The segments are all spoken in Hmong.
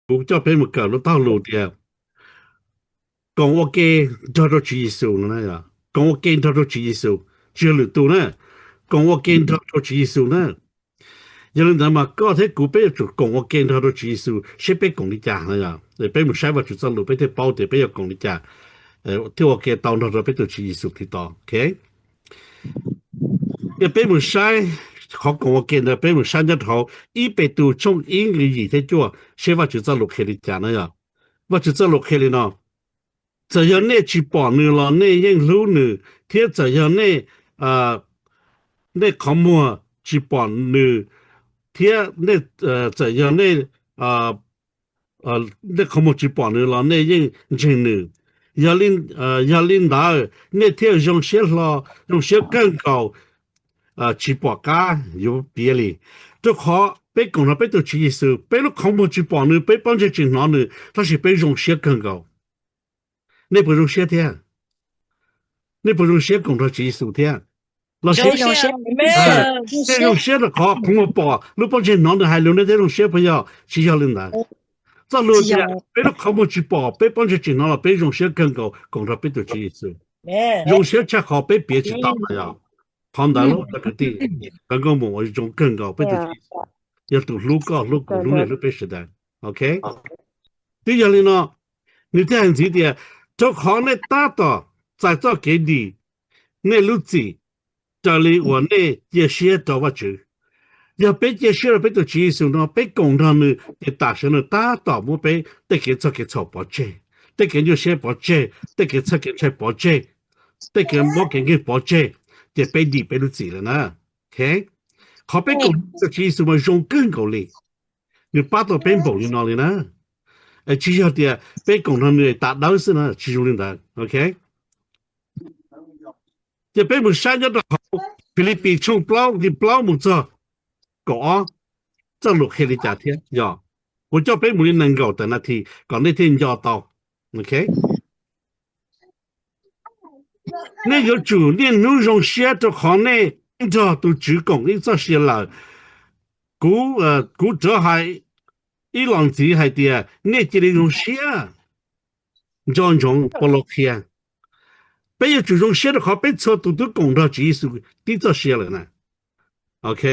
Kuv coj peb mus kawm lub txoj lus tias koom ua ke nrog rau Tswv Yexus no na, koom ua ke nrog rau Tswv Yexus, tsis yog lwm tus na, koom ua ke nrog rau Tswv Yexus na. Yog li ntawd mas koj thiab kuv peb yuav tsum koom ua ke nrog rau Tswv Yexus seb peb koom li cas no yog. Peb mus saib Vajtswv txoj lus peb thiaj paub tias peb yuav koom li cas thiaj ua ke tau nrog rau peb tus Tswv Yexus Khetos. Ces peb mus saib qhov koom ua ke ntawd, peb mus saib nyob rau hauv ib Petus tshooj ib nqe yim thiab cuaj seb Vajtswv txoj lus qhia li cas na yog. Vajtswv txoj lus qhia li no: Txawm yog nej tsis pom nws los nej yeej hlub nws, thiab txawm yog nej, nej qhov muag tsis pom nws, thiab txawm yog nej, nej qhov muag tsis pom nws los nej yeej ntseeg nws. Yog li, yog li ntawd nej thiaj zoo siab hlo, zoo siab kawg nkaus, tsis pom qab yuav piav li. Rau qhov peb koom nrog peb tus Tswv Yexus, peb lub qhov muag tsis pom nws, peb pob ntseg tsis hnov nws, tab sis peb zoo siab kawg nkaus. Nej puas zoo siab thiab? Nej puas zoo siab koom nrog Tswv Yexus thiab? Los sis nej zoo siab rau qhov qhov muag pom, lub pob ntseg hnov nws hais lus nej thiaj zoo siab puas yog? Tsis yog li ntawd. Txoj lus tias peb lub qhov muag tsis pom, peb pob ntseg tsis hnov los peb zoo siab kawg nkaus koom nrog peb tus Tswv Yexus. Zoo siab tshaj qhov peb piav tsis tau na yog. Qhov ntawd los cov kwv tij, kawg nkaus mus ua zoo kawg nkaus peb tus Tswv Yexus yog tus hlub koj, hlub kuv, hlub nej, hlub peb sawv daws. Ok, twb yog li no, nws thiaj hais ntxiv tias, rau qhov nej tab tom txais txoj kev dim nej lub txim raws li uas nej cia siab rau Vajtswv. Yog peb cia siab rau peb tus Tswv Yexus no, peb koom nrog nws ces tam sim no nws tab tom muab peb tej kev txog kev txhaum pov tseg, tej kev nyuaj siab pov tseg, tej kev txhawj kev ntshai pov tseg, tej kev mob kev nkeeg pov tseg, ces peb dim peb lub txim lawm na. Qhov peb koom nrog Tswv Yexus mas zoo kawg nkaus li, nws pab tau peb npaum li no li na. Tsis yog tias peb koom nrog nws tas dawb xwb na, tsis zoo li ntawd. Ok, ces peb mus saib nyob rau hauv Filipis tshooj plaub nqe plaub mus txog kaum ob, txoj lus qhia li cas thiab yog. Kuv coj peb mus li nees nkaum tawm nas this kom nej thiaj nco tau. Ok, nej yuav tsum niaj hnub zoo siab rau qhov nej nrog tus Tswv koom ib txoj sia lawm. Kuv, kuv rov hais ib los ntxiv hais tias nej cia li zoo siab. Nco ntsoov Paulus qhia, peb yuav tsum zoo siab rau qhov peb txhua tus twb koom nrog Tswv Yexus tib txoj sia lawm na. Ok,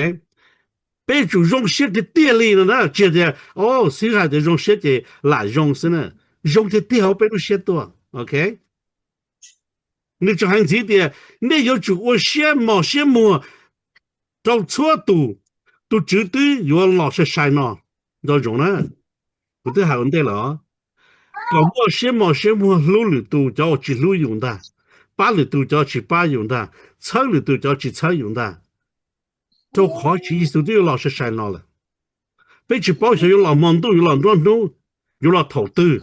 peb yuav tsum zoo siab tiag tiag li no na, tsis yog tias, o, xib hwb hais tias zoo siab ces lam zoo xwb na. Zoo tiag tiag hauv peb lub siab tuaj. Ok, nws tseem hais ntxiv tias nej yuav tsum ua siab mos siab muag rau txhua tus, tus Tswv twb yuav los sai sai no. Nco ntsoov na, kuv twb hais ua ntej lawm os, kom muaj siab mos siab muag hlub lwm tus cov uas tsis hlub yus ntag, pab lwm tus cov tsis pab yus ntag, txhawb lwm tus cov tsis txhawb yus ntag. Rau qhov Tswv Yexus twb yuav los sai sai no lawm. Peb tsis paub xyov yuav los hmo ntuj, yuav los nruab hnub, yuav los thaum twg,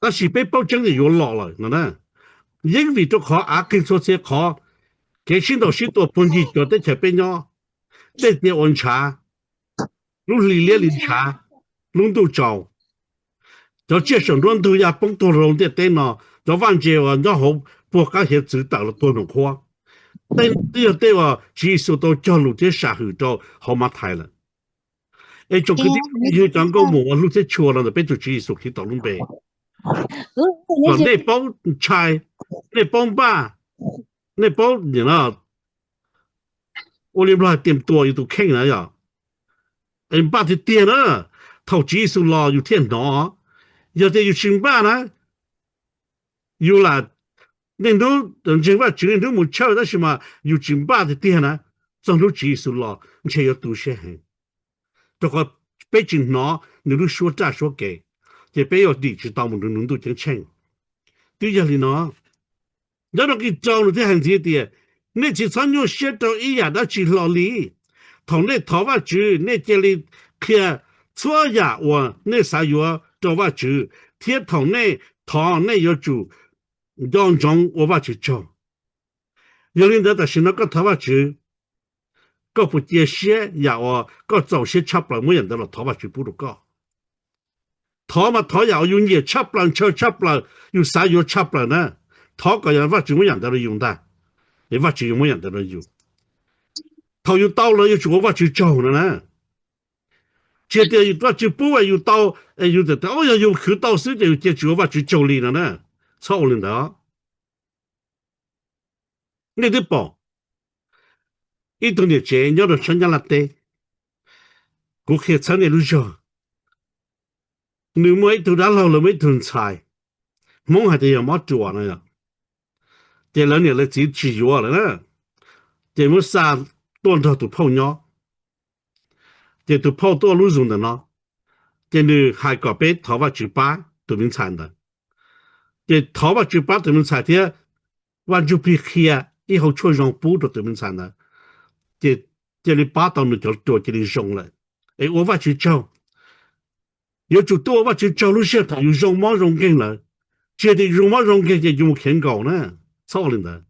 tab sis peb paub tseeb tias yuav los lawm no na. Yeeb vim rau qhov av qeeg txhua txhia qhov, kev sib ntaus sib tua puag ncig cuag teb chaws peb nyob, dej tiaj ua ntshav, lub hli liab li ntshav, lub ntuj tsaus, cov tsiaj saum nruab ntug ya poob tuag rau ntiaj teb no, cov vaj ntse uas nyob hauv puag qab hiav txwv tawm los tuag nraum qhuab. Tej no twb yog tej uas Tswv Yexus tau cog lus thiab sam hwm rau hauv Mathais lawm. Es tsoom kwv tij phooj ywg, cov nkauj muam uas hlub thiab tshua los ntawm peb tus Tswv Yexus Khetos lub npe, kom nej paub ntshai, nej paub npaj, nej paub ua li Nplog hais tias tua yus tus kheej na yom. Es npaj tiag tiag na, thaum Tswv Yexus los yus thiaj hnov. Yog tias yus tsis npaj na, yus lam niaj hnub ntseeg Vajtswv, niaj hnub mus church tab sis mas yus tsis npaj tiag tiag na, txog hnub Tswv Yexus los ntshe yuav tu siab heev, rau qhov peb tsis hnov nws lub suab raj suab kev, ces peb yuav dim tsis tau mus rau nws ntuj ceeb tsheej. Twb yog li no, nyob rau nqe rau nws thiaj hais ntxiv tias, nej tsis txhob nyuaj siab rau ib yam dab tsi hlo li. Thaum nej thov Vajtswv, nej cia li qhia txhua yam uas nej xav yuav rau Vajtswv, thiab thaum nej thov nej yuav tsum nco ntsoov ua Vajtswv tsaug. Yog li ntawd tam sim no koj thov Vajtswv, koj puas cia siab yam uas koj txaus siab tshaj plaws muab yam ntawd los thov Vajtswv pub rau koj? Thov mas thov yam uas yus nyiam tshaj plaws, ntshaw tshaj plaws, yus xav yuav tshaj plaws na. Thov kom yog Vajtswv muab yam ntawd rau yus ntag, es Vajtswv yuav muab yam ntawd rau yus. Thaum yus tau lawm yuav tsum ua Vajtswv tsaug no na. Tsis tias Vajtswv pub es yus tau, es yus tias, o, yog yus khwv tau xwb ces yus cia tsis ua Vajtswv tsaug li no na. Txhob ua li ntawd. Nej twb pom ib tug niam tsev nyob rau sab Nyab Laj teb, kuv qhia txhawb nej lub zog. Nws muaj ib tug dab laug los muaj ib tug ntxhais, Hmoob hais tias yog mob ruas no. Ces lawv niam lawv txiv tsis yuav lawm na, ces muab xa tuaj nrog tus phauj nyob. Ces tus phauj tuaj lub zos ntawm no, ces nws hais kom peb thov Vajtswv pab tus me ntxhais ntawd. Ces thov Vajtswv pab tus me ntxhais thiab Vaj Ntsuj Plig qhia ib hau tshuaj zoo pub rau tus me ntxhais ntawd, ces cia li pab tau nws cov ruas cia li zoo lawm. Es ua Vajtswv tsaug. Yuav tsum tuaj ua Vajtswv tsaug lub sij hawm thaum yus zoo mob zoo nkeeg lawm, tsis tias yus zoo mob zoo nkeeg ces yus mus khiav nkaum na. Txhob ua li ntawd.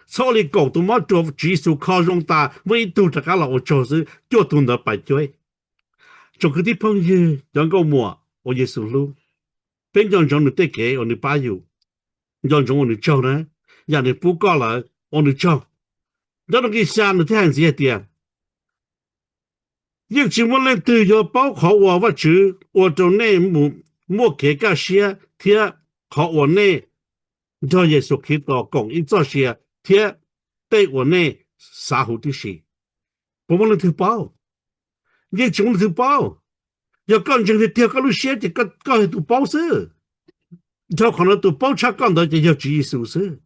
Txhob ua li kaum tus mob ruas Tswv Yexus kho zoo tas muaj ib tug rov qab los ua tsaug xwb, cuaj tug ntawd pais cuab. Tsoom kwv tij phooj ywg cov nkauj muam uas Yexus hlub, peb nco ntsoov nws tej kev uas nws pab yus, nco ntsoov ua nws tsaug na, yam nws pub koj lawm ua nws tsaug. Nyob rau nqe xya nws thiaj hais ntxiv hais tias, yeej tsis muaj leej twg yuav paub qhov uas Vajtswv ua rau nej muaj kev kaj siab thiab qhov uas nej nrog Yexus Khetos koom ib txoj sia thiab tej uas nej xav huv tib si. Puas muaj leej twg paub? Yeej tsis muaj leej twg paub. Yog koj ntseeg tiag tiag koj lub siab ces koj yog tus paub xwb. Dhau qhov no tus paub tshaj koj ntawd ces yog Tswv Yexus xwb.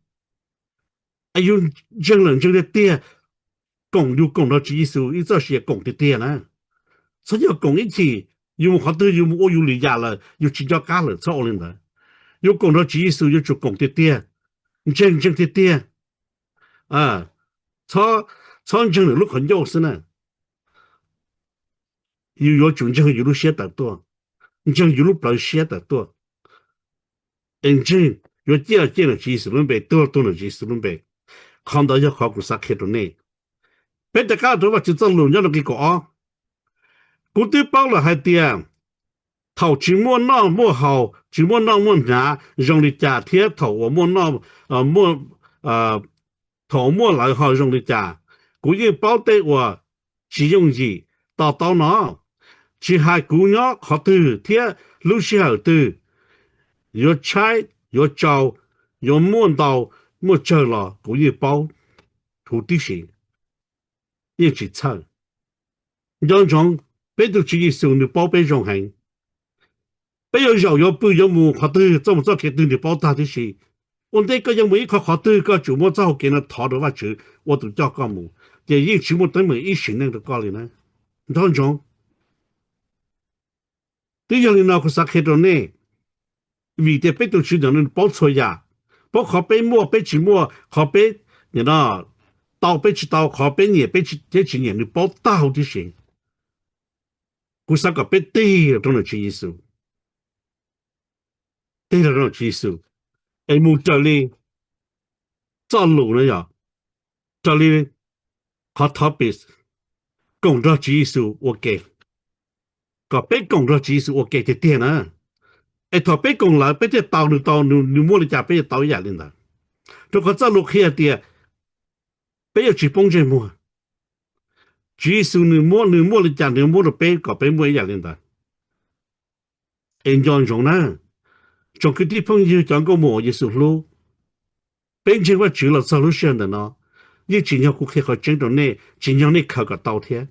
Es yus ntseeg lawm ntseeg tiag tiag, koom yus koom nrog Tswv Yexus ib txoj sia koom tiag tiag na. Txhob yog koom ib chim, yus mus qhov twg yus mus ua yus lwm yam lawm yus tsis nco qab lawm, txhob ua li ntawd. Yus koom nrog Tswv Yexus yuav tsum koom tiag tiag, ntseeg ntseeg tiag tiag. Txhob ntseeg lwm lub qhov ncauj xwb na. Yus yuav tsum ntseeg yus lub siab tawm tuaj, ntseeg yus lub plawv siab tawm tuaj, es ntseeg yuav ciaj los ciaj ntawm Tswv Yexus lub npe, tuag los tuag ntawm Tswv Yexus lub npe. Qhov ntawd yog qhov kuv xav qhia rau nej. Peb rov qab rau Vajtswv txoj lus nyob rau nqe kaum ob. Kuv twb paub lawm hais tias thaum tsis muaj noj muaj haus, tsis muaj noj muaj hnav zoo li cas thiab thaum uas muaj noj, thaum muaj lawm ho zoo li cas, kuv yeej paub tej uas tsis yooj yim to taub no, tsis hais kuv nyob qhov twg thiab lub sij hawm twg yuav tshaib yuav tsau, yuav muaj ntau muaj tsawg los kuv yeej paub huv tib si, yeej tsis txhawj. Nco ntsoov, peb tus Tswv Yexus nws paub peb zoo heev. Peb yuav zaum yuav pw yuav mus qhov twg, txoj mus txoj kev twg nws paub tag tib si. Ua ntej koj yuav mus ib qho qhov twg koj tsum muab txoj hau kev no thov rau Vajtswv ua tus coj koj mus, ces yeej tsis muaj teeb meem ib sim neej rau koj li na. Nco ntsoov. Twb yog li no kuv xav qhia rau nej, vim tias peb tus Tswv ntawm no nws paub txhua yam, paub qhov peb muaj peb tsis muaj, qhov peb tau peb tsis tau, qhov peb nyiam peb tsis nyiam, nws paub tag huv tib si. Kuv xav kom peb tig los rau ntawm Tswv Yexus, tig los rau ntawm Tswv Yexus, es mus raws li txoj lus no yog, raws li qhov topic, koom nrog Tswv Yexus ua ke, kom peb koom nrog Tswv Yexus ua ke tiag tiag na. Es thaum peb koom lawm peb thiaj tau, nws tau, nws muaj li cas peb yuav tau ib yam li ntawd. Rau qhov txoj lus qhia tias peb yuav tsis poob ntsej muag. Tswv Yexus nws muab, nws muaj li cas nws muab rau peb kom peb muaj ib yam li ntawd. Es nco ntsoov na, tsoom kwv tij phooj ywg cov nkauj muam uas Yexus hlub, peb ntseeg Vajtswv los txog lub sij hawm ntawm no, yeej tsim nyog kuv qhia qhov tseeb rau nej, tsim nyog nej khaws kom tau thiab.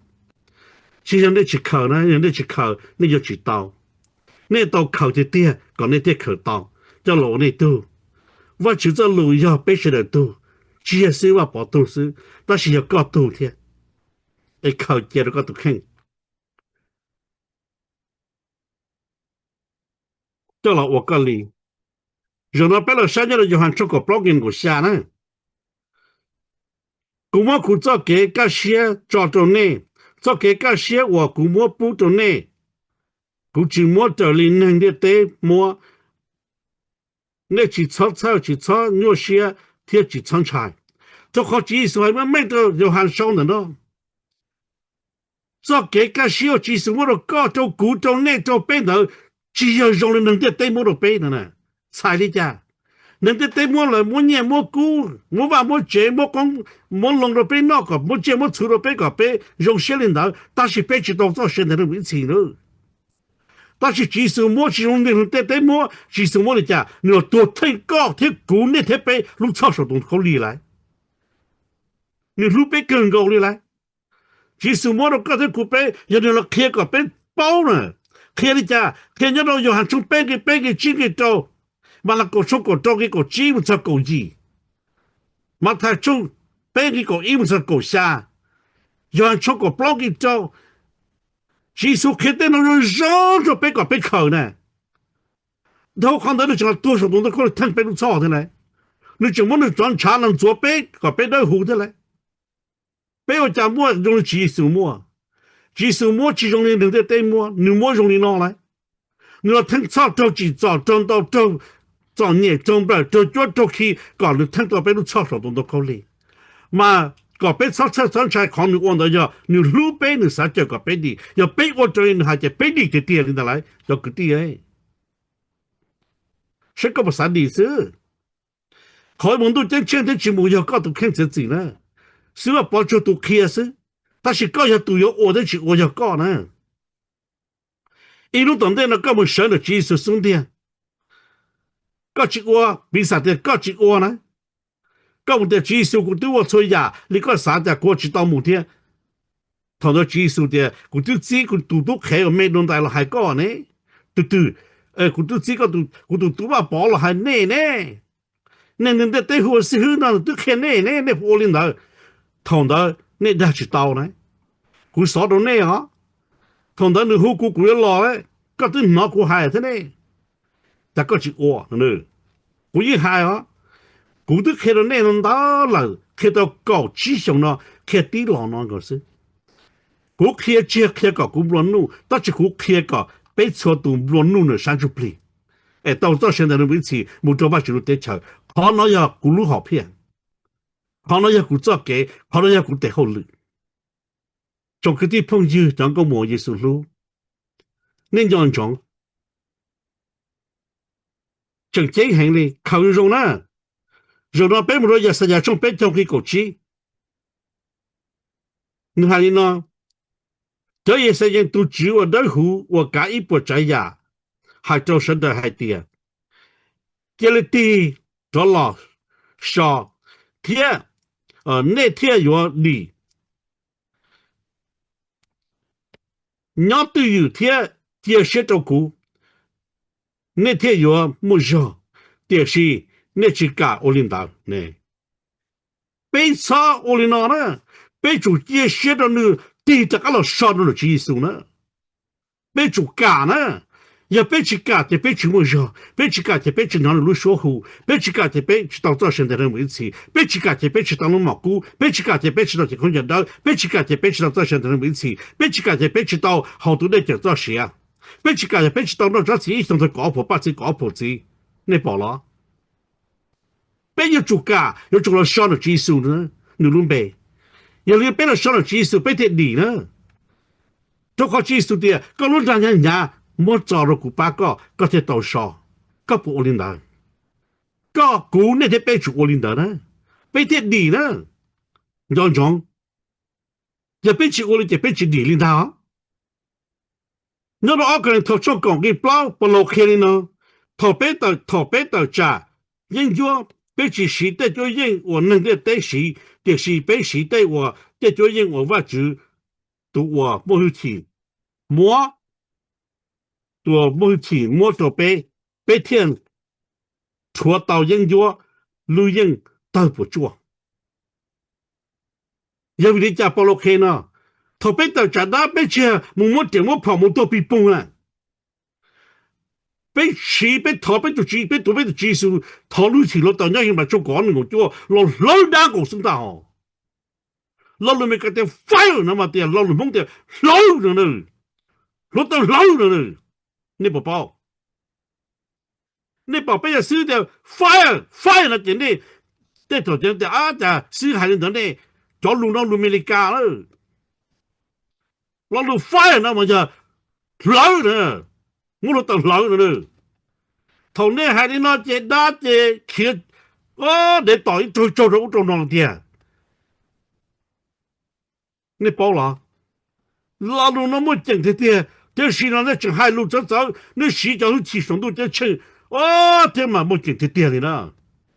Tsis yog nej tsis khaws na, yog nej tsis khaws nej yuav tsis tau. Nej tau khaws tiag tiag kom nej thiaj khaws tau, coj los ua nej tug. Vajtswv txoj lus yog peb sawv daws tug, tsis yog xib hwb Vaj Pov tug xwb, tab sis yog koj tug thiab. Es khaws cia rau koj tus kheej, coj los ua koj li. Zaum no peb los saib nyob rau Yauhas tshooj kaum plaub nqe kaum xya na. Kuv muab kuv txoj kev kaj siab tso rau nej, txoj kev kaj siab uas kuv muab pub rau nej, kuv tsis muab raws li neeg ntiaj teb muab. Nej tsis txhob txhawj, tsis txhob nyuaj siab thiab tsis txhob ntshai. Rau qhov Tswv Yexus hais meej meej rau Yauhas sau ntawm no, txoj kev kaj siab uas Tswv Yexus muab rau koj, rau kuv, rau nej, rau peb ntawd tsis yog zoo li neeg ntiaj teb muab rau peb no. Txhais li cas? Neeg ntiaj teb muab lawv muab nyiaj muab kub, muab vaj muab tsev, muab qoob muab loo rau peb noj, kom muab tsiaj muab txhu rau peb kom peb zoo siab li ntawd, tab sis peb tsis tau txoj sia ntawd ib txhis na. Tab sis Tswv Yexus muab tsis zoo li neeg tej teb muab. Tswv Yexus muab li cas? Nws los tuag theej koj thiab kuv, nej thiab peb lub txhoj saum tus khaub lig lawm. Nws hlub peb kawg nkaus li lawm. Tswv Yexus muab rau koj thiab kuv peb, yog nws los qhia kom peb paub na. Qhia li cas? Qhia nyob rau Yauhas tshooj peb nqe peb nqe tsib nqe rau, Malakaus tshooj kaum rau nqe kaum tsib mus txog kaum yim, Mathais tshooj peb nqe kaum ib mus txog kaum xya, Yauhas tshooj kaum plaub nqe rau. Tswv Yexus qhia tej no zoo zoo rau peb kom peb khaws na. Dhau qhov ntawd nws tseem los tuag saum tus ntoo khaub lig theej peb lub txhoj thiab lawm. Nws tseem muab nws cov ntshav no ntxuav peb kom peb dawb huv thiab lawm. Peb ua cas muaj zoo li Tswv Yexus muaj? Tswv Yexus muab tsis zoo li neeg tej teb muab, nws muab zoo li no lawm. Nws los theej txhoj raug tsim txom, raug ntaus, raug txom nyem, raug nplawm, raug cuab raug khi kom nws theej tau peb lub txhoj saum tus ntoo khaub lig. Mas kom peb txhob txhawj txhob ntshai, qhov nws ua ntawd yog nws hlub peb, nws xav cawm kom peb dim. Yog peb ua raws li nws hais ces peb dim tiag tiag li ntawd lawm cov kwv tij. Saib koj puas xav dim xwb. Qhov mus ntuj ceeb tsheej thiab tsis mus yog koj tus kheej txiav txim na. Xib hwb Vaj Pov Ntsuag tus qhia xwb, tab sis koj yog tus yuav ua thiab tsis ua yog koj na. Ib hnub tom ntej no koj mus sawv ntawm Tswv Yexus xub ntiag, koj tsis ua, piv xam tias koj tsis ua na. Koj mus tias Tswv Yexus, kuv twb ua txhua yam li koj xav, cas kuv ua tsis tau mus thiab? Thaum ntawd Tswv Yexus tias kuv twb txib kuv tus tub qhev uas me dua ntais los hais koj ne. Tus twg? Kuv twb txib kuv tus tub Vaj Pov los hais nej ne. Nej ntiaj teb hu ua xib hwb no nws twb qhia nej ne, nej puas ua li ntawd? Thaum ntawd nej dag tsis tau na. Kuv xov rau nej os. Thaum ntawd nws hu kuv, kuv yuav los, koj twb hnov kuv hais thiab ne. Cas koj tsis ua? Kuv yeej hais os. Kuv twb qhia rau nej no ntau lawm, qhia tau kaum tsib xyoos no, qhia tib los no nkaus xwb. Kuv qhia tsis yog qhia kom kuv nplua nuj, tab sis kuv qhia kom peb txhua tus nplua nuj nws sab ntsuj plig, es tau txoj sia ntev mus ib txhis mus rau Vajtswv lub teb chaws. Qhov no yog kuv lub hom phiaj, qhov no yog kuv txoj kev, qhov no yog kuv tes hauj lwm. Tsoom kwv tij phooj ywg cov nkauj muam Yexus hlub, nej nco ntsoov, tseem ceeb heev li, khaws zoo na. Zaum no peb mus rau Yaxayas tshooj peb caug nqe kaum tsib. Nws hais li no: Cov Yixalayees, tus Tswv uas dawb huv uas kav ib puas tsav yam, hais rau sawv daws hais tias, cia li tig rov los so, thiab nej thiaj yuav dim. Nyob twj ywm thiab cia siab rau kuv, nej thiaj yuav muaj zog, tiam sis nej tsis kam ua li ntawd. Peb txhob ua li no na, peb tsum cia siab rau nws, tig rov qab los so rau ntawm Tswv Yexus na. Peb tsum kam na. Yog peb tsis kam ces peb tsis muaj zog, peb tsis kam ces peb tsis hnov nws lub suab hu, peb tsis kam ces peb tsis tau txoj sia ntev mus ib txhis, peb tsis kam ces peb tsis tau lub mom kub, peb tsis kam ces peb tsis tau cev khaub ncaws dawb, peb tsis kam ces peb tsis tau txoj sia ntev mus ib txhis, peb tsis kam ces peb tsis tau haus tus dej cawm txoj sia, peb tsis kam ces peb tsis tau noj tsob txiv ib xyoos txog kaum ob puas paj txiv kaum ob puas txiv. Nej pom los? Peb yuav tsum kam, yuav tsum los so ntawm Tswv Yexus nws lub npe. Yog li peb los so ntawm Tswv Yexus peb thiaj dim na. Rau qhov Tswv Yexus tias koj lub nra hnyav hnyav muab tso rau kuv pab koj, koj thiaj tau so. Koj puas ua li ntawd? Koj, kuv, nej thiab peb tsum ua li ntawd na, peb thiaj dim na. Nco ntsoov, yog peb tsis ua li ces peb tsis dim li ntag os. Nyob rau ob Kauleethaus tshooj kaum nqe plaub, Paulus qhia li no: Thaum peb tawm, thaum peb tawm tsam yeeb ncuab, peb tsis siv tej cuab yeej uas neeg ntiaj teb siv, tiam sis peb siv tej uas, tej cuab yeej uas Vajtswv tus uas muaj hwj chim muab, tus uas muaj hwj chim muab rau peb, peb thiaj rhuav tau yeeb ncuab lub yeej tawg puas tsuaj. Yog vim li cas Paulus qhia no? Thaum peb tawm tsam dab peb tsis mus muab riam muab phom mus tuag pig poog na. Peb siv, peb thov peb tus Tswv, peb tuav peb tus Tswv Yexus, thov lub hwj chim hluav taws nyob Henplais tshooj kaum ob nqe kaum cuaj los hlawv dab nkaus xwb ntag hos. Lo lus Meskas tias fire no mas tias lo lus Hmoob tias hlawv no na, hluav taws hlawv no na. Nej puas paub? Nej pom peb yog xib hwb tias fire, fire no ces nej, tej thaum ces tias ab cas xib hwb hais li ntawd ne, cov lus no lus Amelikas na. Lo lus fire no mas yog hlawv na, muab hluav taws hlawv no na. Thaum nej hais li no ces dab ces khiav dev tom ib raug tsaug rau ub rau no tiag. Nej paub los? Lo lus no muaj ceem tiag tiag. Tiam sis no nej tseem hais lus txawv txawv, nej siv cov hwj chim saum ntuj ceeb tsheej, o, thiab mas muaj ceem tiag tiag li na.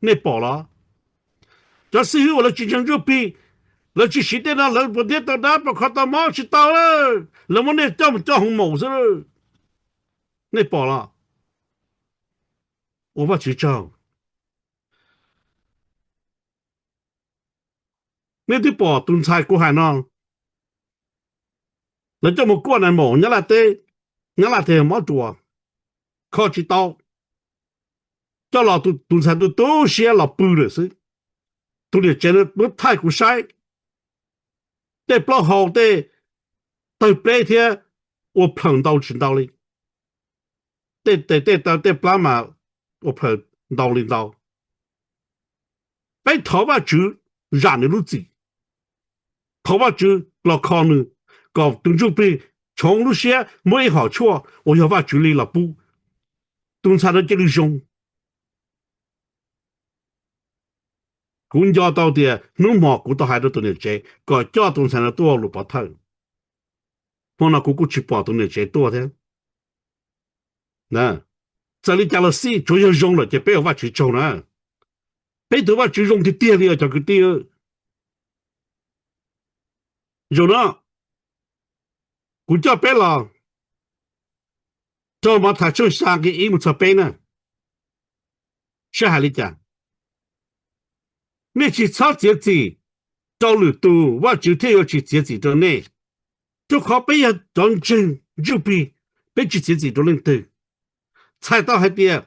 Nej pom los? Cov xib hwb uas lawv tsis ntseeg ntsuj plig, lawv tsis siv tej no, lawv puas ntiab tau dab, puas kho tau mob? Tsis tau. Lawv muab nej coj mus coj hoo maum xwb. Nej pom los? Ua Vajtswv tsaug. Nej twb pom tus ntxhais kuv hais no, lawv coj mus kuaj nais maum Nyab Laj teb, Nyab Laj teb mob ruas, kho tsis tau, coj los tus ntxhais tu tu siab los pw lawm xwb. Tus niam tsev muab thaij kuv saib, tej plaub hau, tej tawg pleb thiab ua plhaws ntau tsis ntau li. Tej tes tej taw tej plab mas ua plhaws ntau li ntau. Peb thov Vajtswv zam nws lub txim, thov Vajtswv los kho nws, kom tus ntsuj plig tshoov lub siab muab ib hom tshuaj uas yog Vajtswv li los pub, tus ntxhais no cia li zoo. Kuv nco tau tias hnub hmo kuv tau hais rau tus niam tsev kom coj tus ntxhais no tuaj lus pov thawj. Hmo no kuv kuj tsis pom tus niam tsev tuaj thiab. Txawm li cas los xij, tsuav yog zoo lawm ces peb ua Vajtswv tsaug na. Peb tus Vajtswv zoo tiag tiag li os cov kwv tij. Zaum no kuv coj peb los rau Mathais tshooj xya nqe ib mus txog peb na. Saib hais li cas? Nej tsis txhob txiav txim rau lwm tus, Vajtswv thiaj yuav tsis txiav txim rau nej. Rau qhov peb yog cov ntseeg ntsuj plig, peb tsis txiav txim rau leej twg. Txhais tau hais tias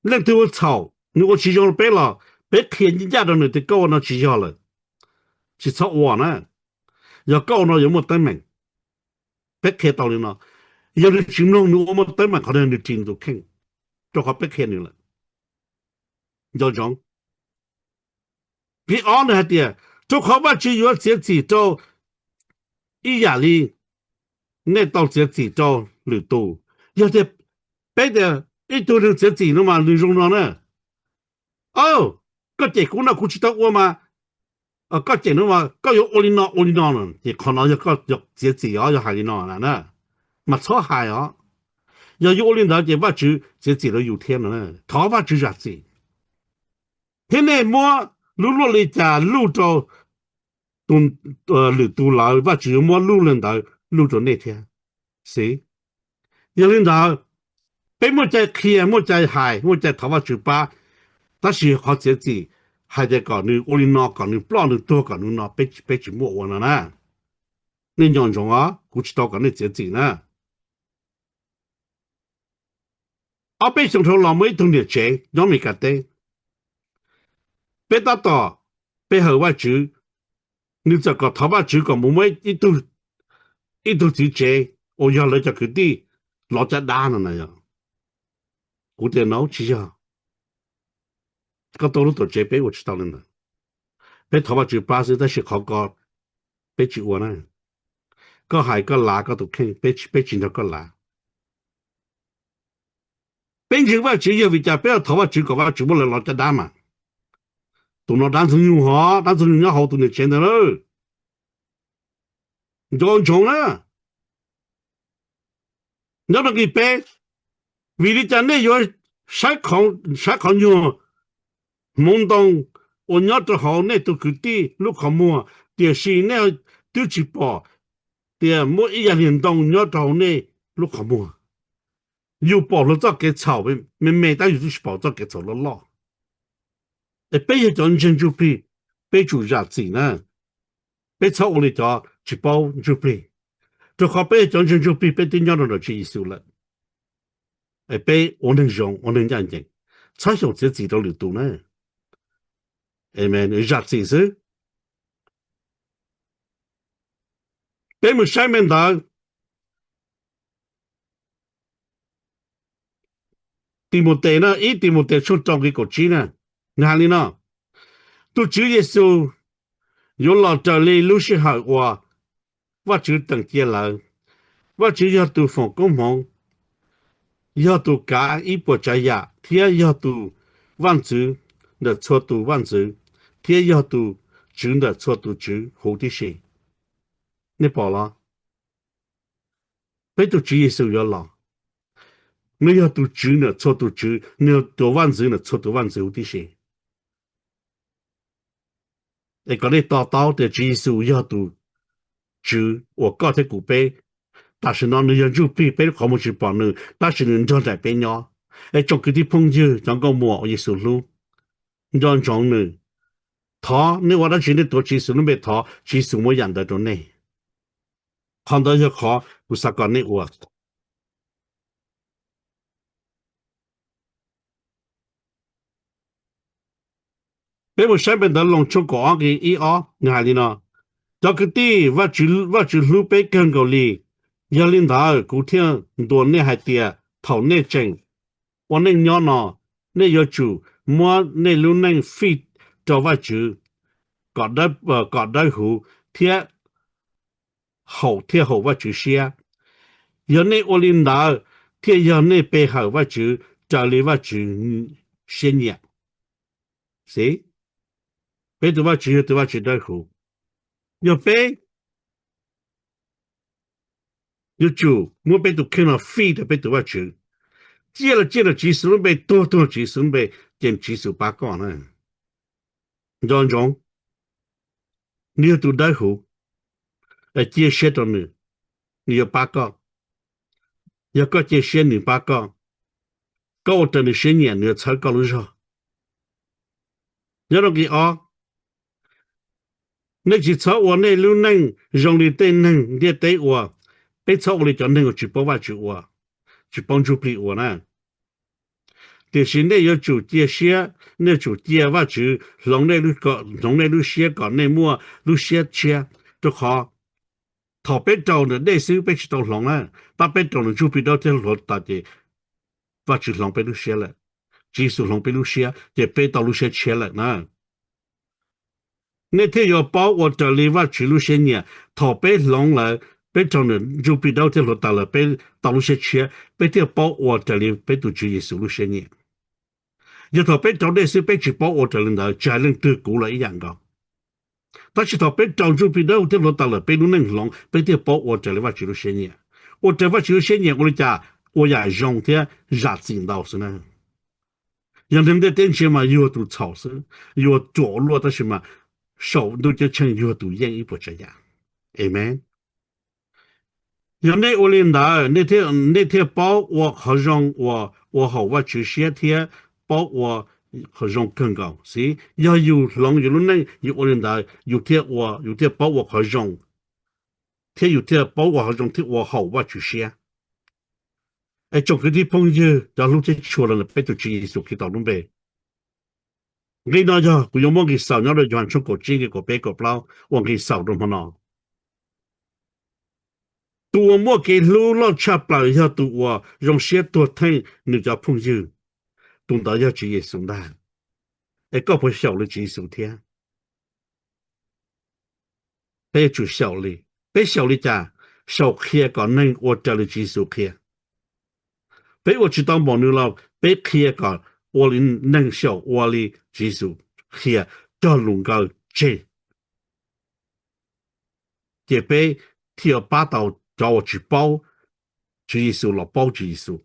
leej twg ua txhaum, nws ua tsis zoo rau peb los peb qhia ncaj ncaj rau nws tias koj ua no tsis yog lawm, tsis txhob ua na. Yog koj ua no yuav muaj teeb meem. Peb qhia tau li no, yog nws tsis mloog, nws ua muaj teeb meem qhov twg nws ris nws tus kheej, rau qhov peb qhia nws lawm. Nco ntsoov. Nqe ob nws hais tias, rau qhov Vajtswv yuav txiav txim rau ib yam li nej tau txiav txim rau lwm tus. Yog tias peb tias ib tug neeg txiav txim no mas nws zoo no na, o, koj cem kuv no kuv tsis tau ua mas, koj cem no mas koj yuav ua li no ua li no, ces qhov no yog koj txiav txim os, yog hais li no na, mas txhob hais os. Yog yus ua li ntawd ces Vajtswv txiav txim rau yus thiab no. Thov Vajtswv zam txim. Thiab nej muab lub luaj li cas luj rau lwm tus lawm, Vajtswv yuav muab lub li ntawd luj rau nej thiab. Xij, yog li ntawd, peb muaj cai qhia, muaj cai hais, muaj cai thov Vajtswv pab, tab sis qhov txiav txim hais tias kom nws ua li no, kom nws ploj nws tuag, kom nws no, peb tsis muaj ua no na. Nej nco ntsoov os, kuv tsis tau kom nej txiav txim na. Ob peb xyoos dhau los muaj ib tug niam tsev nyob Meskas teb, peb tab tom pe hawm Vajtswv, nws txawm kom thov Vajtswv kom mus muab ib tug txiv tsev uas yog lawv cov kwv tij lov caj dab no na yog. Kuv tias no tsis yog, koj tau lub tuam tsev, peb ua tsis tau li ntawd. Peb thov Vajtswv pab xwb tab sis qhov ko peb tsis ua na. Koj hais koj lav koj tus kheej, peb tsis nrog koj lav. Peb ntseeg Vajtswv yog vim cas peb thov Vajtswv kom Vajtswv muab lawv lov caj dab mas? Tus no dab ntxwg nyoog hov, dab ntxwg nyoog nyob hauv tus niam tsev ntawd lawm. Nco ntsoov na. Nyob rau nqe peb, vim li cas nej yuav saib qhov nyuag hmoov ntoo uas nyob rau hauv nej tus kwv tij lub qhov muag, tiam sis nej twb tsis pom tias muaj ib yam niag ntoo nyob rau hauv nej lub qhov muag? Yus pom luag txoj kev txhaum me me tab yus twb tsis pom txoj kev txhaum loj loj. Es peb yog cov ntseeg ntsuj plig, peb tsum zam txim na. Peb txhob ua li cov tsis paub ntsuj plig, rau qhov peb yog cov ntseeg ntsuj plig, peb twb nyob rau nram Tswv Yexus lawm. Es peb ua neeg zoo, ua neeg ncaj ncees, txhob xyaum txiav txim rau lwm tus na. Amen. Zam txim xwb. Peb mus saib me ntawv Timautes na, ib Timautes tshooj rau nqe kaum tsib na, nws hais li no: Tus Tswv Yexus yuav los raws li lub sij hawm uas Vajtswv teem cia lawm. Vajtswv yog tus foom koob hmoov, yog tus kav ib puas tsav yam, thiab yog tus vaj ntxwv ntawm txhua tus vaj ntxwv, thiab yog tus tswv ntawm txhua tus tswv huv tib si. Nej pom los? Peb tus Tswv Yexus yuav los. Nws yog tus Tswv ntawm txhua tus tswv, nws yog tus Vaj ntxwv ntawm txhua tus vaj ntxwv huv tib si. Es kom nej to taub tias Tswv Yexus yog tus Tswv uas koj thiab kuv peb. Tam sim no nws yog ntsuj plig peb lub qhov muag tsis pom nws, tab sis nws nrog nraim peb nyob. Es tsoom kwv tij phooj ywg cov nkauj muam uas Yexus hlub, nco ntsoov nws. Thov nej ua dab tsi nej tuav Tswv Yexus lub npe thov Tswv Yexus muab yam ntawd rau nej. Qhov ntawd yog qhov kuv xav kom nej ua. Peb mus saib npe ntawv Loos tshooj kaum ob nqe ib ob, nws hais li no: Cov kwv tij, Vajtswv hlub peb kawg nkaus li. Yog li ntawd kuv thiaj ntuas nej hais tias thaum nej tseem ua neej nyob no, nej yuav tsum muab nej lub neej fij rau Vajtswv kom dawb huv thiab haum thiaj haum Vajtswv siab. Yog nej ua li ntawd thiaj yog nej pe hawm Vajtswv raws li Vajtswv siab nyiam. Xib, peb tus Vajtswv yog tus Vajtswv dawb huv. Yog peb yuav tsum muab peb tus kheej no fij rau peb tus Vajtswv, ciaj los ciaj rau Tswv Yexus lub npe, tuag tuag rau Tswv Yexus lub npe, ces Tswv Yexus pab koj na. Nco ntsoov, nws yog tus dawb huv, cia siab rau nws, nws yuav pab koj. Yog koj cia siab nws pab koj, koj ua raws nws siab nyiam nws yuav txhawb koj lub zog. Nyob rau nqe ob, nej tsis txhob ua nej lub neej zoo li tej neeg ntiaj teb ua. Peb txhob ua li cov neeg uas tsis paub Vajtswv ua, tsis paub ntsuj plig ua na. Tiam sis nej yuav tsum cia siab, nej yuav tsum cia Vajtswv hloov nej lub siab kom nej muaj lub siab tshiab, rau qhov thaum peb raug ntawm dej xwb peb tsis tau hloov na, tab peb raug nws ntsuj plig dawb thiab hluav taws ces Vajtswv hloov peb lub siab lawm. Tswv Yexus hloov peb lub siab ces peb tau lub siab tshiab lawm na. Nej thiaj yuav paub ua raws li Vajtswv lub siab nyiam. Thaum peb hloov lawm, peb raug nws ntsuj plig dawb thiab hluav taws lawm, peb tau lub siab tshiab, peb thiaj paub ua raws li peb tus Tswv Yexus lub siab nyiam. Yog thaum peb raug dej xwb peb tsis paub ua raws li ntawd, tsis hais leej twg, kuv los ib yam nkaus. Tab sis thaum peb raug ntsuj plig dawb thiab hluav taws lawm peb lub neej hloov, peb thiaj paub ua raws li Vajtswv lub siab nyiam. Ua raws Vajtswv lub siab nyiam ua li cas? Ua yam zoo thiab zam txim ntau xwb na. Yog neeg ntiaj teb ntsia mas yuag tus txhaum xwb, yuag ruam ua luaj, tab sis mas saum ntuj ceeb tsheej yuag tus yeej ib puas tsav yam. Amees. Yog nej ua li ntawd, nej thiaj paub ua qhov zoo uas ua haum Vajtswv siab thiab paub ua qhov zoo kawg nkaus xwb. Yog yus hloov yus lub neej yus ua li ntawd, yus thiaj ua, yus thiaj paub ua qhov zoo, thiab yus thiaj paub ua qhov zoo thiab ua haum Vajtswv siab. Es tsoom kwv tij phooj ywg cov hlub thiab tshua los ntawm peb tus Tswv Yexus Khetos lub npe, nqe no yog kuv yuav muab nqe xaus nyob rau Yauhas tshooj kaum tsib nqe kaum peb kaum plaub ua nqe xaus rau hmo no. Tus uas muaj kev hlub loj tshaj plaws yog tus uas zoo siab tuag theej nws cov phooj ywg, tus ntawd yog Tswv Yexus ntag. Es koj puas xyaum li Tswv Yexus thiab? Peb yuav tsum xyaum li. Peb xyaum li cas? Xyaum qhia kom neeg ua raws li Tswv Yexus qhia. Peb ua tsis tau npaum nws los peb qhia kom ua li neeg xyaum ua li Tswv Yexus qhia, cog lus nkaws tseg, ces peb thiaj yuav pab tau cov uas tsis paub Tswv Yexus los paub Tswv Yexus.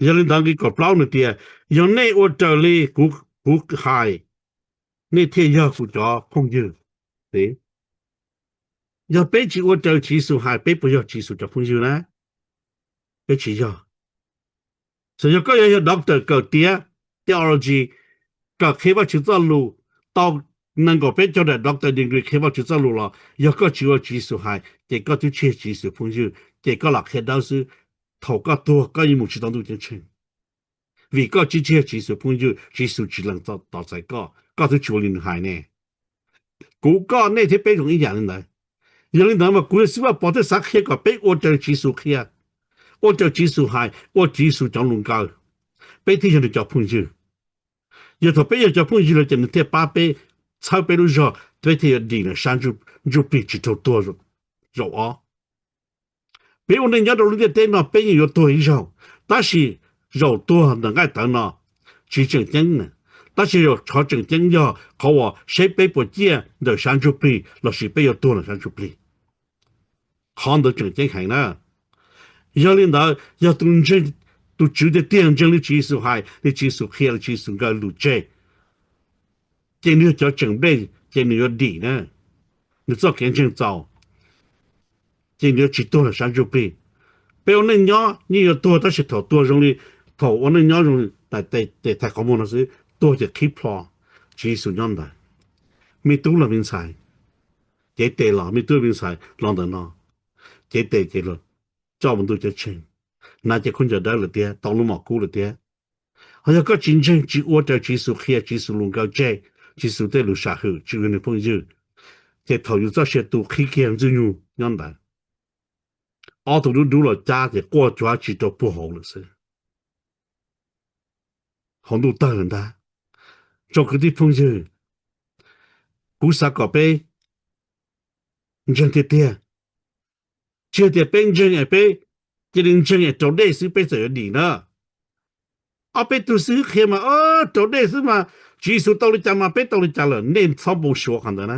Yog li ntawd nqe kaum plaub nws tias, yog nej ua raws li kuv, kuv hais, nej thiaj yog kuv cov phooj ywg. Yog peb tsis ua raws Tswv Yexus hais, peb puas yog Tswv Yexus cov phooj ywg na? Peb tsis yog. Txawm yog koj yuav yog doctor kawm tiav theology, kawm qhia Vajtswv txoj lus, tau nees nkaum peb caug daim doctor degree qhia Vajtswv txoj lus los yog koj tsis ua Tswv Yexus hais ces koj twb tsis yog Tswv Yexus phooj ywg, ces koj lam qhia dawb xwb. Thaum koj tuag koj yeej mus tsis tau ntuj ceeb tsheej, vim koj tsis, tsis yog Tswv Yexus phooj ywg, Tswv Yexus tsis lees tos txais koj, koj twb tsis ua li nws hais ne. Kuv, koj, nej thiab peb zoo ib yam li ntawd. Yog li ntawd mas kuv yog Xib Vaj Pov thiaj xav qhia kom peb ua raws Tswv Yexus qhia, ua raws Tswv Yexus hais, ua Tswv Yexus cov lus nkaws, peb thiaj yog nws cov phooj ywg. Yog thaum peb yog cov phooj ywg lawm ces nws thiaj pab peb, txhawb peb lub zog, peb thiaj yuav dim lawm sab ntsuj plig tsis raug tuag zaum ob. Peb ua neej nyob rau lub ntiaj teb no peb yeej yuav tuag ib zaug, tab sis zaum tuag ntawm nqaij tawv no tsis tseem ceeb na. Tab sis qhov tseem ceeb yog qhov uas seb peb puas ciaj ntawm sab ntsuj plig lossis peb yuav tuag ntawm sab ntsuj plig. Qhov ntawd tseem ceeb heev na. Yog li ntawd, yog tus ntseeg, tus Tswv tiag tiag ntseeg li Tswv Yexus hais, li Tswv Yexus qhia, li Tswv Yexus nkawd lus tseg, ces nws yog cov tseem nplej, ces nws yuav dim na, nws txoj kev ntseeg txaus, ces nws yuav tsis tuag ntawm sab ntsuj plig. Peb ua neej nyob yeej yuav tuag, tab sis thaum tuag zoo li, thaum ua neej nyob zoo li tes thais qhov muag no xwb, tuag ces qhib plho. Tswv Yexus nyob ntawd. Me tub los me ntxhais, cev tes los, me tub me ntxhais los ntawm no, cev tes ces los coj mus ntuj ceeb tsheej, hnav cev khaub ncaws dawb lawm thiab, tau lub mom kub lawm thiab. Ho yog koj tsis ntseeg, tsis ua raws Tswv Yexus qhia, Tswv Yexus lus nkauj tseg, Tswv Yexus tej lus sam hwm, tsis ua nws phooj ywg, ces thaum yus txoj sia tu qhib kiag ntxwg nyoog nyob ntawd, ob tug dub dub los cab ces quaj cuag tsis rau puag hauv lawm xwb. Hauv ntuj tawg lawm ntag. Tsoom kwv tij phooj ywg, kuv xav kom peb ntseeg tiag tiag. Tsis yog tias peb ntseeg es peb cia li ntseeg es raus dej xwb peb txawm yuav dim na. Ob peb tug xib hwb qhia mas raus dej xwb mas Tswv Yexus tau li cas mas peb tau li cas lawm, nej txhob npau suav qhov ntawd na.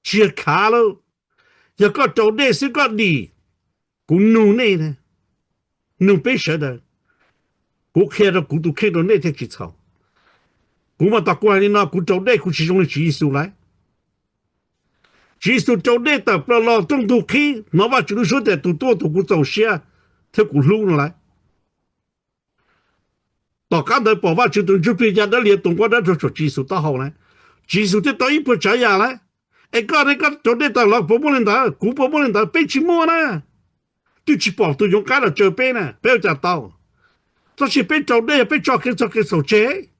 Tsis yog khav lauj. Yog koj raus dej xwb koj dim, kuv nug nej, nug peb sawv daws, kuv qhia rau kuv tus kheej rau nej thiaj tsis txhaum. Kuv mas tos kuv hais li no, kuv raus dej kuv tsis zoo li Tswv Yexus lawm. Tswv Yexus raus dej tawm plaws los rooj ntug qhib, hnov Vajtswv lub suab tias tus tuaj tus kuv txaus siab thiab kuv hlub no lawm. Tom qab ntawd pom Vajtswv tus Ntsuj Plig ya dawb lias tus nquab dawb rau saum Tswv Yexus taub hau lawm. Tswv Yexus thiaj tau ib puas tsav yam lawm. Es koj ne, koj raus dej tawm los puas muaj li ntawd? Kuv puas muaj li ntawd? Peb tsis muaj na. Twb tsis pom tus yoov qaib los tsaws peb na, peb ua cas tau? Tab sis peb raus dej yog peb tso kev txhaum kev txhaum tseg.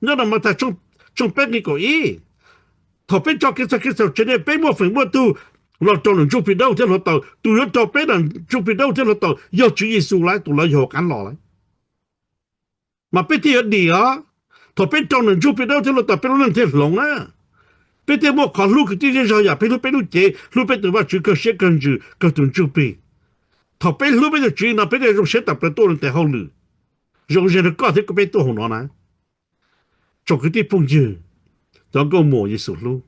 Nyob rau Mathais tshooj peb nqe kaum ib, thaum peb tso kev txhaum kev txhaum tseg ne peb muaj feem muaj tug los rau nws Ntsuj Plig Dawb thiab hluav taws. Tus yuav rau peb nws Ntsuj Plig Dawb thiab hluav taws yog Tswv Yexus lawm, tus lawv yog hauv qab los lawm. Mas peb thiaj yuav dim os. Thaum peb rau nws Ntsuj Plig Dawb thiab hluav taws peb lub neej thiaj hloov na. Peb thiaj muaj qhov hlub kwv tij zej zog yam peb hlub peb lub cev, hlub peb tus Vajtswv kawg siab kawg ntsws kawg tus Ntsuj Plig. Thaum peb hlub peb tus Tswv no peb thiaj zoo siab tawm plaws tuaj ua li tes hauj lwm, zoo ze rau koj thiab peb tuaj hauv no na. Tsoom kwv tij phooj ywg, cov nkauj muam Yexus hlub,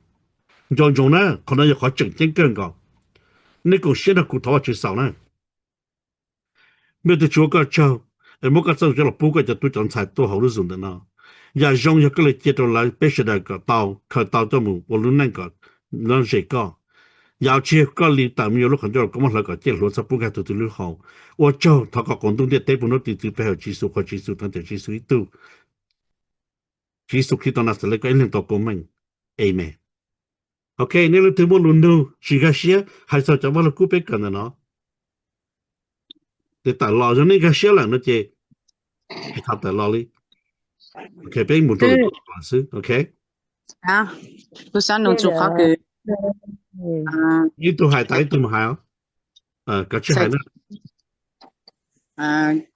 nco ntsoov na, qhov no yog qhov tseem ceeb kawg nkaus. Nej koom siab nrog kuv thov Vajtswv xaus na. Vajtswv ua koj tsaug es muab koj txoj lus coj los pub koj cov tub cov ntxhais tuaj hauv lub Zoom ntawm no. Yam zoo yog koj li cia rau lawv peb sawv daws kom tau khaws tau coj mus ua lub neej kom lom zem koj. Yam tsis yog koj li tawm me nyuam lub qhov ncauj los koj muab hlawv kom ciaj hluav txhob pub nkag tus twg lub hau. Ua tsaug, thov kom qaum ntuj ntiaj teb puv hnub tim txwv pe hawm Tswv Yexus, qhuas Tswv Yexus, thov tias Tswv Yexus ib tug. Tswv Yexus Khetos Naxales koj ib leeg tau koob meej. Amees. Ok, nej leej twg muaj lus nug tsis nkag siab hais txog cov Vaj Lug Kub peb kawm ntawm no, ces tawm los, yog nej nkag siab lawm no ces tawm los li. Ok, peb mus rau lwm tus xwb. Ok, kuv xav nug txug qhov kws ib tug hais tas ib tug mus hais os. Koj tsis hais na.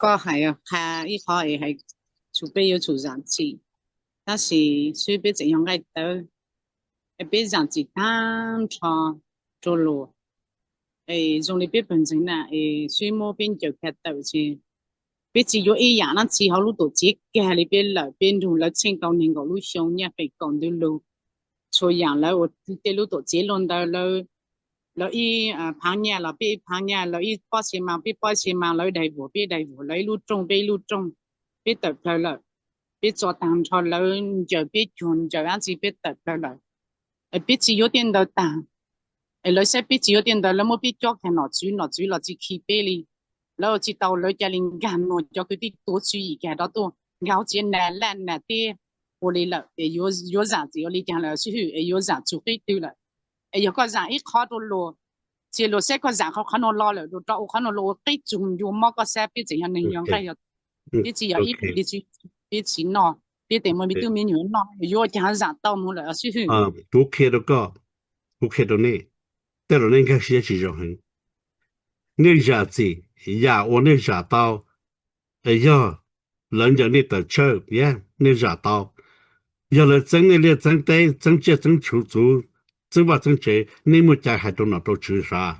Koj hais qha ib qho es hais txug peb yuav tsum zam txim, tab sis xwb peb tseem yog nqaij tawv, es peb zam txim tag nrho rau luag. Es zoo li peb pawg ntseeg na, es xwb muab peb ncaws kag tawm ces peb tsis yuav ib yam dab tsi hauv lub tuam txiv kag li peb lawm. Peb nrug lawv txheej tau nees nkaum lub xyoo, nyiaj feem kaum ntug lug, txhua yam lawv ua tej lub tuam txiv luaj ntawd, lawv ib phaav nyaj los peb ib phaav nyaj, lawv ib pob xi mas peb pob xi mas, lawv daig vuag peb daig vuag, lawv ib lub rooj peb ib lub rooj, peb tawm plawg lawm. Peb tso tag nrho lawv ncaws peb cuag ncaws dab tsi peb tawm plawg lawm. Es peb tsis yuav tej ntawd tag. Es lawv saib peb tsis yuav tej ntawd, lawv muab peb cob kag nom tswv, nom tswv los tsis khi peb li. Lawv ua tsis tau, lawv ca li nkag nuag cov kwv tij tuav tswv yim kag rov tuaj nkag hauv tsev, nag laj nag teb ua li lawm. Es yuav zam txim ua li cas lawm sib hwm, es yuav zam txug qib twg lawm? Es yog koj zam ib qho rau luag, ces luag saib koj zam qhov, qhov nuav los lawm, luag rov ua qhov nuav, luag ua qib txug ncua mob koj sab. Peb tseem yog neeg yog nqaij, yog peb tsis yog ib tug li, peb tsis noj, peb tes muaj me tub me nyuam noj, yuav ua cas zam tau mus lawm sib hwm? Kuv qhia rau koj, kuv qhia rau nej, tej zaum nej nkag siab tsis zoo heev. Nej zam txim, yam uas nej zam tau, es yog lawv ncaws nej tawm tshawj, nej zam tau. Yog lawv txeeb nej liaj txeeb teb, txeeb tsiaj txeeb txhuv, txeeb vaj txeeb tsev, nej muaj cai hais rau nom rau tswv sav?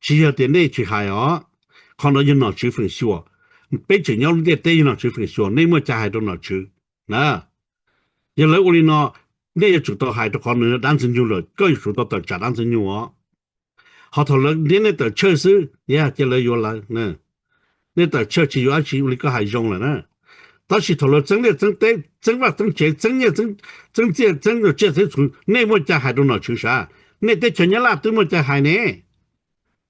Tsis yog tias nej tsis hais os, qhov no yog nom tswv feem xyuam. Peb tseem nyob lub ntiaj teb yog nom tswv feem xyuam, nej muaj cai hais rau nom tswv. Na, yog lawv ua li no, nej yuav tsum tau hais rau qhov nws dab Ntxwg Nyug lawm, koj yuav tsum tau tawm tsam dab Ntxwg Nyug os. Ho thaum lawv ntiab nej tawm tsam xwb, yog ces lawv yuav lawv. Nej tawm tsam tsis yuav dab tsi, ua li koj hais zoo lawm na. Tab sis thaum lawv txeeb liaj txeeb teb, txeeb vaj txeeb tsev, txeeb nyiaj txeeb txiaj, txeeb tsiaj txheej txhua, nej muaj cai hais rau nom tswv sav? Nej teb chaws Nyab Laj twb muaj cai hais ne.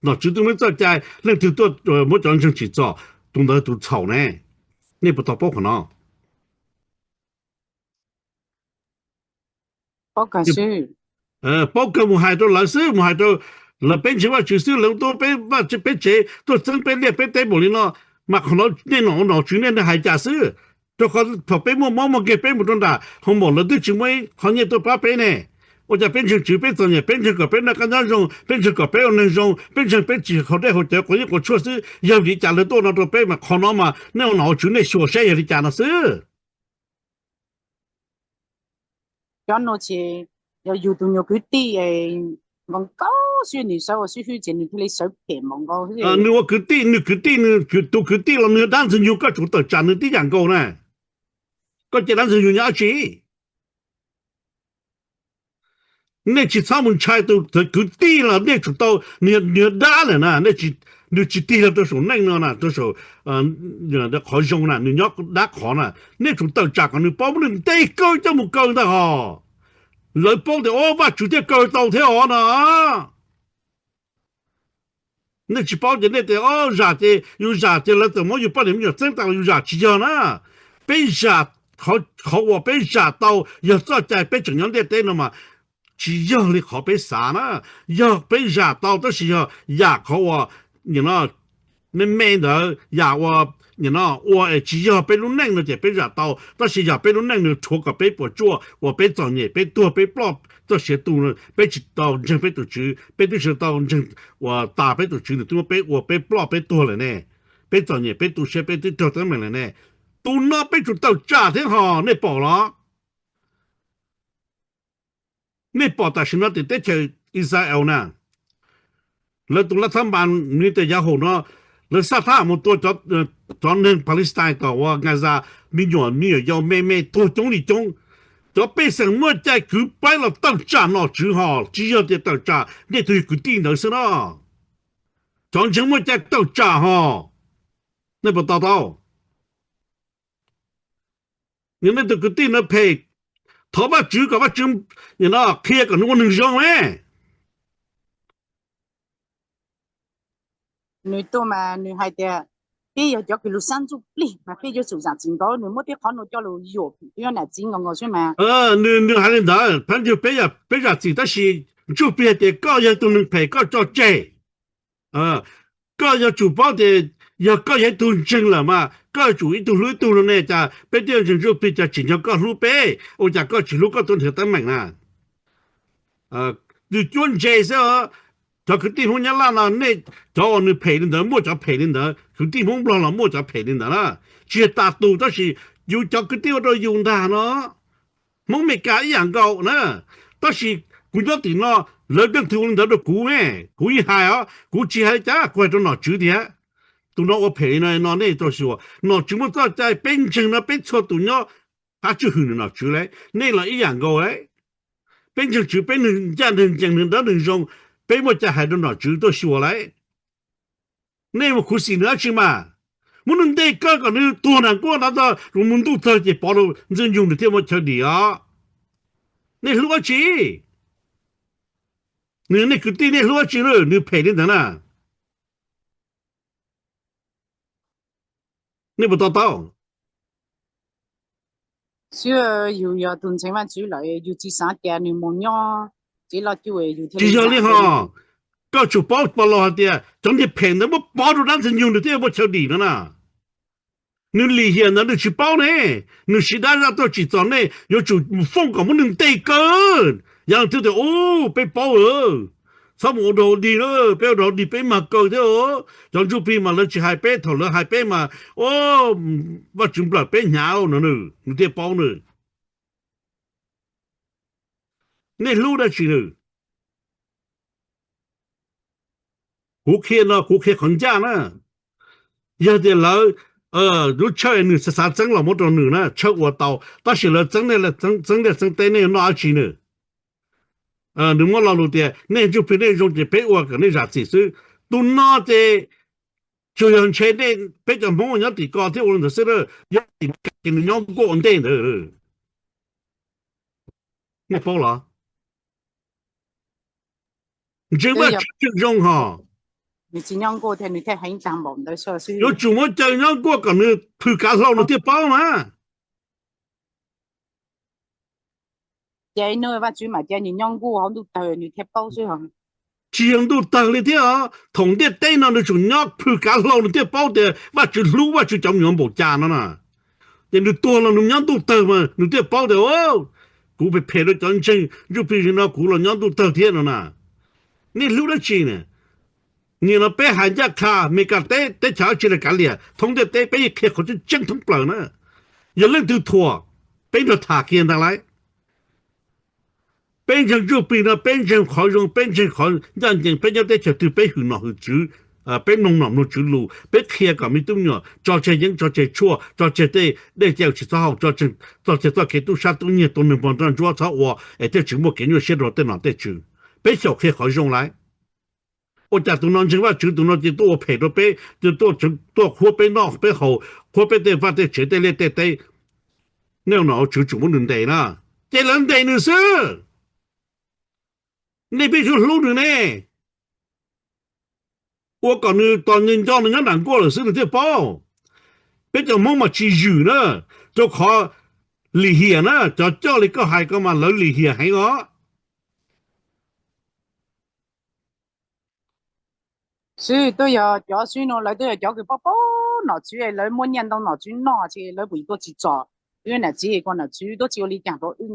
Nom tswv twb muaj txoj cai, leej twg tuaj muab cov ntseeg tsim txom, tus ntawd tus txhaum ne. Nej puas tau paub qhov no? Paub kawg mus hais rau lawv xwb, mus hais rau lawv peb ntseeg Vajtswv xwb, lawv tuaj peb vaj peb tsev tuaj txeeb peb liaj peb teb npaum li no, mas qhov no nej nom tswv nej hais cas xwb? Rau qhov thaum peb muaj mob muaj nkeeg peb mus rau nram hoo maum lawv twb tsis muaj ib qho nyiaj tuaj pab peb ne. Ua cas peb ntseeg tswv peb txom nyem, peb ntseeg kom peb noj qab nyob zoo, peb ntseeg kom peb ua neeg zoo, peb ntseeg peb tsis haus dej haus cawv quav yeeb quav tshuaj xwb, yog vim li cas lawv tuaj no rau peb mas qhov no mas nej ua nom ua tswv nej xyuas saib yog li cas no xwb. Cov no ces yog yus tus nyuag kwv tij nkaus nkaus xwb nws sawv ua xib hwb ces nws thiaj li sawv phem npaum nkaus. Nws ua kwv tij, nws kwv tij, nws tus kwv tij los nws dab Ntxwg Nyug, koj tsum tawm tsam nws tib yam nkaus na. Koj cia dab Ntxwg Nyug nyob dab tsi? Nej tsis txhob mus ntshai tus kwv tij los nej tsum tau, nws yog dab lawm na, nws tsis tig los rau saum neej no na, rau saum qhov zoo na, nws nyob dab qhov na, nej tsum tawm tsam kom nws paub, muab nws ntes kaw coj mus kaw ntag hos. Lawv paub tias o Vajtswv thiaj kaw tau thiab os no. Nej tsis paub ces nej tias o zam ces yus zam ces lawv txawm muab yus poj niam me nyuam txeeb tag los yus zam, tsis yog na. Peb zam, qhov uas peb zam tau yog txoj cai peb tseem nyob ntiaj teb no mas tsis yog li qhov peb xav na. Yog peb zam tau tab sis yog yam qhov uas me me ntawd, yam uas ua es tsis yog peb lub neej no ces peb zam tau, tab sis yam peb lub neej nws rhuav kom peb puas tsuaj uas peb txom nyem, peb tuag, peb ploj txoj sia tu, peb tsis tau ntseeg peb tus Tswv, peb twb tsis tau ntseeg uas tas peb tus Tswv, nws twb muab peb ua peb ploj peb tuag lawm ne. Peb txom nyem peb tu siab peb twb raug teeb meem lawm ne. Tus no peb tsum tawm tsam thiab hos, nej pom los? Nej pom tam sim no tim teb chaws Israel na, lawv tus laj thab npas Netanyahu no, lawv xaj thab mus tua cov neeg Palestine tom uas Gaza, me nyuam me nyuam yaus me me tuag coob li coob. Cov pej xeem muaj cai kwv pab los tawm tsam nom tswv hos, tsis yog tias tawm tsam nej tus kwv tij ntawd xwb no. Cov ntseeg muaj cai tawm tsam hos. Nej puas to taub? Nej tus kwv tij ntawd phem, thov Vajtswv kom Vajtswv qhia kom nws ua neeg zoo ne. Nws tuaj mas nws hais tias peb yog cov kws lug sab ntsuj plig mas peb yuav tsum zam txim nkaus, nws muab tej qhov nuav coj lug yuam peb nam txiv nkaus nkaus xwb mas. Nws hais li ntawd, phab ntug peb, peb zam txim tab sis ntsuj plig hais tias koj yog tus neeg phem koj tso tseg. Koj yuav tsum paub tias yog koj yog ib tug ntseeg lawm mas koj yuav tsum ib tug hlub ib tug no ne, cas peb tej ntseeg ntsuj plig cas tsim nyog koj hlub peb, ua cas koj tsis hlub koj tuab nrhiav teeb meem na. Nws cuab ntse xwb os. Cov kwv tij Hmoob Nyab Laj no, nej cov uas nws phem li ntawd muaj cov phem li ntawd, kwv tij Hmoob Nplog los muaj cov phem li ntawd na. Tsis yog tas tus tab sis yus cov kwv tij ua rau yus ntag no. Hmoob Amelikas ib yam nkaus na. Tab sis kuv nyob tim no, lawv leej twg ua li ntawd rau kuv ne, kuv yeej hais os, kuv tsis hais li cas, kuv hais rau nom tswv tias tus no ua phem li no no nej tau xyuas. Nom tswv muaj txoj cai, peb ntseeg no peb txhua tus nyob qab tswj hwm nws nom tswv lauj, nej los ib yam nkaus lauj. Peb ntseeg tswv, peb neeg ncaj neeg ncees, neeg dawb neeg zoo, peb muaj cai hais rau nom tswv tuaj xyuas lauj. Nej mus khuv xim nws dab tsi mas? Muab nws ntes kaw kom nws tuag nram nkuaj no txog mus ntuj tawg ces pov rau Ntxwg Nyug nws thiaj muaj chaw dim os. Nej hlub dab tsi? Nws, nej kwv tij nej hlub dab tsi, nws phem li ntawd na. Nej puas to taub? Xwb, yus yog tus ntseeg Vajtswv lawm yus tsis xav tias nws mus nyob tsev loj cuj yus thiaj li. Tsis yog li hos. Koj tsum paub pog laus hais tias cov niag phem ntawd muab pov rau dab Ntxwg Nyug nws thiaj muaj chaw dim no na. Nws lim hiam ntawd nws tsis paub ne, nws siv dab zaj tuaj tsim txom nej, yuav tsum mus foob kom muab nws ntes kaw. Yog leej twg tias, u, peb paub lawm, txhob mus ua dog ua dig na, peb ua dog ua dig peb mag kaw thiab. Cov ntsuj plig mas lawv tsis hais peb, thaum lawv hais peb mas, o, Vajtswv nplawm peb hnyav no, nws thiaj paub nws. Nej hlub dab tsi nws? Kuv qhia no kuv qhia qhov ncaj na. Yog tias lawv lub chaw nws xav txeeb los muab rau nws na, chaw ua tau, tab sis lawv txeeb nej, txeeb liaj txeeb teb nej noj dab tsi nws? Nws muab lo lus tias nej ntsuj plig nej zoo ces peb ua kom nej zam txim xwb. Tus no ces tsuas yog ntshe nej peb cov Hmoob nyob tim ko thiab ua li ntawd xwb, yog tim Meskas ces nws nyob nkuaj ua ntej ntawd. Nej paub los? Ntseeg Vajtswv tseem zoo hos. Yuav tsum muab caw nyob nkuaj kom nws plhws kav hlau nws thiaj paub mas. Tsis yog ntuj tawg li thiab os, thaum ntiaj teb no nws tseem nyob plhws kav hlau nws thiaj paub tias Vajtswv hlub Vajtswv cov me nyuam npaum cas no na. Ces nws tuag los nws nyob ntuj tawg mas nws thiaj paub tias kuv phem phem rau cov ntseeg ntsuj plig no kuv los nyob ntuj tawg thiab no na. Nej hlub dab tsi ne? Nim no peb hais ncaj qha Meskas teb teb chaws dab tsi los kav liam, thoob ntiaj teb peb yeej qhia qhov tseeb tseeb thoob plaws na. Yog leej twg thuam, peb nrog tham kiag ntag lauj. Peb ntseeg ntsuj plig no peb ntseeg qhov zoo, peb ntseeg qhov ncaj ncees, peb nyob teb chaws twg peb hwm nom hwm tswv, peb mloog nom mloog tswv lus, peb qhia kom me tub me nyuam tso tseg yeeb tso tseg tshuaj, tso tseg tej dej cawv tsis txhob haus, tso tseg txoj kev tub sab tub nyiag tua neeg pog nroj ntsuab txhob ua es thiaj tsis muaj kev nyuaj siab rau tej nom tej tswv. Peb xyaum qhia qhov zoo lauj. Ua cas tus no ntseeg Vajtswv tus no ces tuaj ua phem rau peb, tuaj qhuab peb noj peb haus, qhuab peb tej vaj tej tsev tej liaj tej teb. Nej nom tswv tseem muab nws ntes na, ces lawv ntes nws xwb. Nej pheej yuav hlub nws ne, ua kom nws tos nco nws nyob nram nkuaj lawm xwb nws thiaj paub. Peb cov Hmoob mas tsis zwm na, rau qhov lim hiam na, cov coj li koj hais ko mas lawv lim hiam heev os. Xwb twb yog cov xwb no lawv twb yog cov kws paub paub nom tswv, lawv muab nyiaj ntau nom tswv noj ces lawv pum tuaj tsis txom wb niam txiv, kom nom tswv tuaj tsis ua li cas rau wb,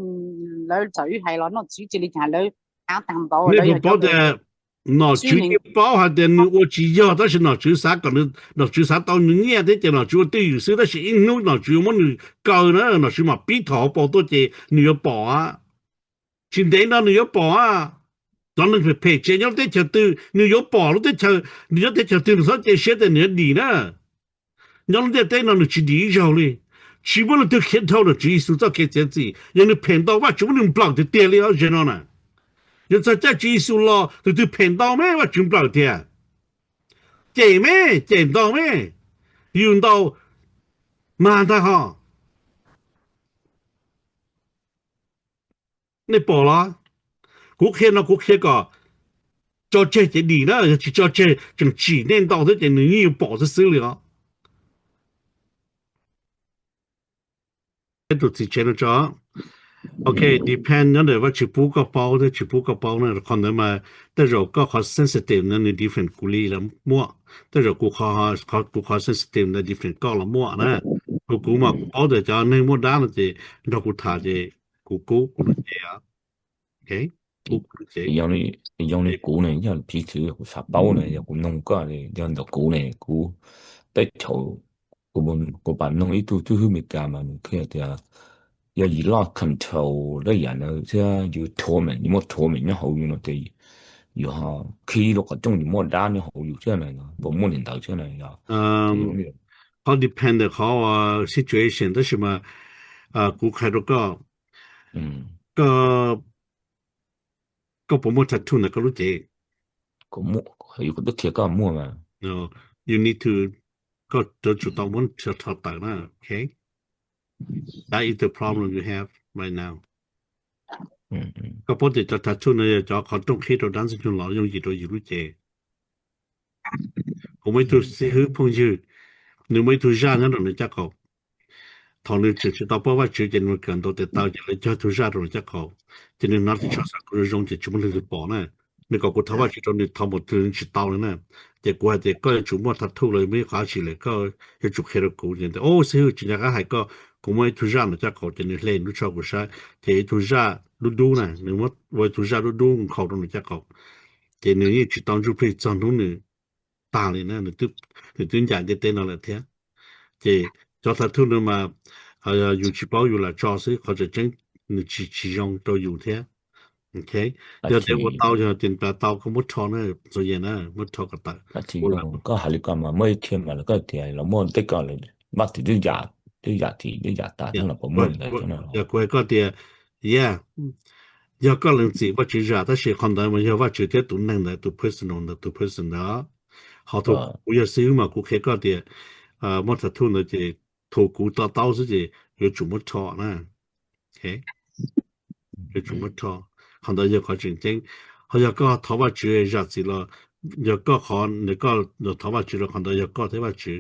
lawv txawm wb hais los nom tswv cia li cas lawv av tag npaum. Nej puas paub tias nom tswv yeej paub hais tias nws ua tsis yog tab sis nom tswv xav kom, nom tswv xav tau nws nyiaj thiab ces nom tswv ua twj ywm xwb, tab sis ib hnub nom tswv yuav muab nws kaw na, nom tswv mam pib thaum hauv paus tuaj ces nws yuav pom. Tsis ntev no nws yuav pom. Cov neeg phem phem tsev nyob lub teb chaws twg nws yuav pom lub teb chaws, nws nyob teb chaws twg nws txhob cia siab tias nws yuav dim na. Nyob lub ntiaj teb no nws tsis dim ib zaug li. Tsis muaj leej twg khiav dhau nom tswv Yexus txoj kev txiav txim, yog nws phem ntau Vajtswv muab nws nplawm tiag tiag li os ze no na. Yog txog caij tswv Yexus los tus twg phem ntau me Vajtswv nplawm tiag. Cem me, cem ntau me, yus ntau mag ntag ho. Nej pom los? Kuv qhia no kuv qhia kom tso tseg ces dim na, yog tsis tso tseg tseem tsim nej ntau thiab ces nws yeej yuav pom xwb xwb li os. Tus txiv tsev no tso. Ok, depend nyob ntawm Vajtswv pub koj paub thiab tsis pub koj paub na, qhov ntawd mas tej zaum koj qhov sensitive no nws different kuv li los muaj, tej zaum kuv qhov sensitive ntawd different koj los muaj na. Kuv kuv mas kuv paub tias cov neeg muaj dab no ces nrog kuv tham ces kuv kub kuv lub cev. Kub kuv lub cev. Yoo li kuv ne, yog phiv txwv kuv xav paub ne, yog kuv noog koj, yog ntawm kuv ne, kuv teb chaws, kuv pam noog ib tug tub hwb Meskas mas nws qhia tias yog yus loj control lawm yam ntawd thiab yus torment, yus muaj torment nyob hauv yus no ces yus ho khib rau qhov rooj yus muaj dab nyob hauv yus thiab na, puas muaj li ntawd thiab na yog. Qhov depend qhov situation tab sis mas kuv qhia rau koj, koj, koj puas muaj tattoo ntawm koj lub cev? Kuv twb qhia koj muaj mas. You need to, koj yuav tsum tau muab rho tawm na, ok? That is the problem you have right now. Koj paub tias cov tattoo no yog cov qhov rooj qhib rau dab ntxwg nyoog los yooj yim rau yus lub cev. Kuv muaj ib tug xib hwb phooj ywg, nws muaj ib tug zaj nyob rau nws caj qaum. Thaum nws tseem tsis tau paub Vajtswv ces nws kawm ntau tes taw ces lawv cog tug zaj rau nws caj qaum. Ces nws hnav tib tsham xav kuv zoo zoo ces tsis muaj leej twg pom na. Nws kom kuv thov Vajtswv rau nws thov npaum twg nws tsis tau li na. Ces kuv hais tias koj yuav tsum muaj tattoo los muaj ib qho dab tsi lawm koj yuav tsum qhia rau kuv. Ces tias, o xib hwb, tsis nco qab hais koj, kuv muaj ib tug zaj nws caj qaum. Ces nws hle lub tsho kuv saib ces ib tug zaj dub dub na, nws muab ua ib tug zaj dub dub nkhaus rau nws caj qaum. Ces nws yeej tsis tau ntsuj plig txog hnub nws tag li na, nws twb ncaim ntiaj teb no lawm thiab. Ces cov tattoo no mas yus tsis paub yus lam tso xwb, qhov tseem ceeb nws tsis tsis zoo rau yus thiab. Ok, yog tias ua tau yog tias nplas tau koj muab rho na, txom nyem na, muab rho kom tawm. Koj hais li ko mas muaj ib thiaj mas lawv koj tias los muaj tej ko lawm. Vaj Tswv twb yam, twb yam tim, twb yam tas thiab los puas muaj li ntawd thiab no? Yog kuv hais koj tias, yeah, yog koj lees txim Vaj Tswv zam, tab sis qhov ntawd mas yog Vaj Tswv thiab tus neeg ntawd tus personal ntawd, tus person ntawd. Ho thaum kuv yog xib hwb mas kuv qhia koj tias muab tattoo ntawd ces thaum kuv to taub xwb ces yuav tsum muab rho na. Yuav tsum muab rho. Qhov ntawd yog qhov tseem ceeb. Ho yog koj thov Vaj Tswv zam txim los, yog koj qhov nws koj thov Vaj Tswv los qhov ntawd yog koj thiab Vaj Tswv.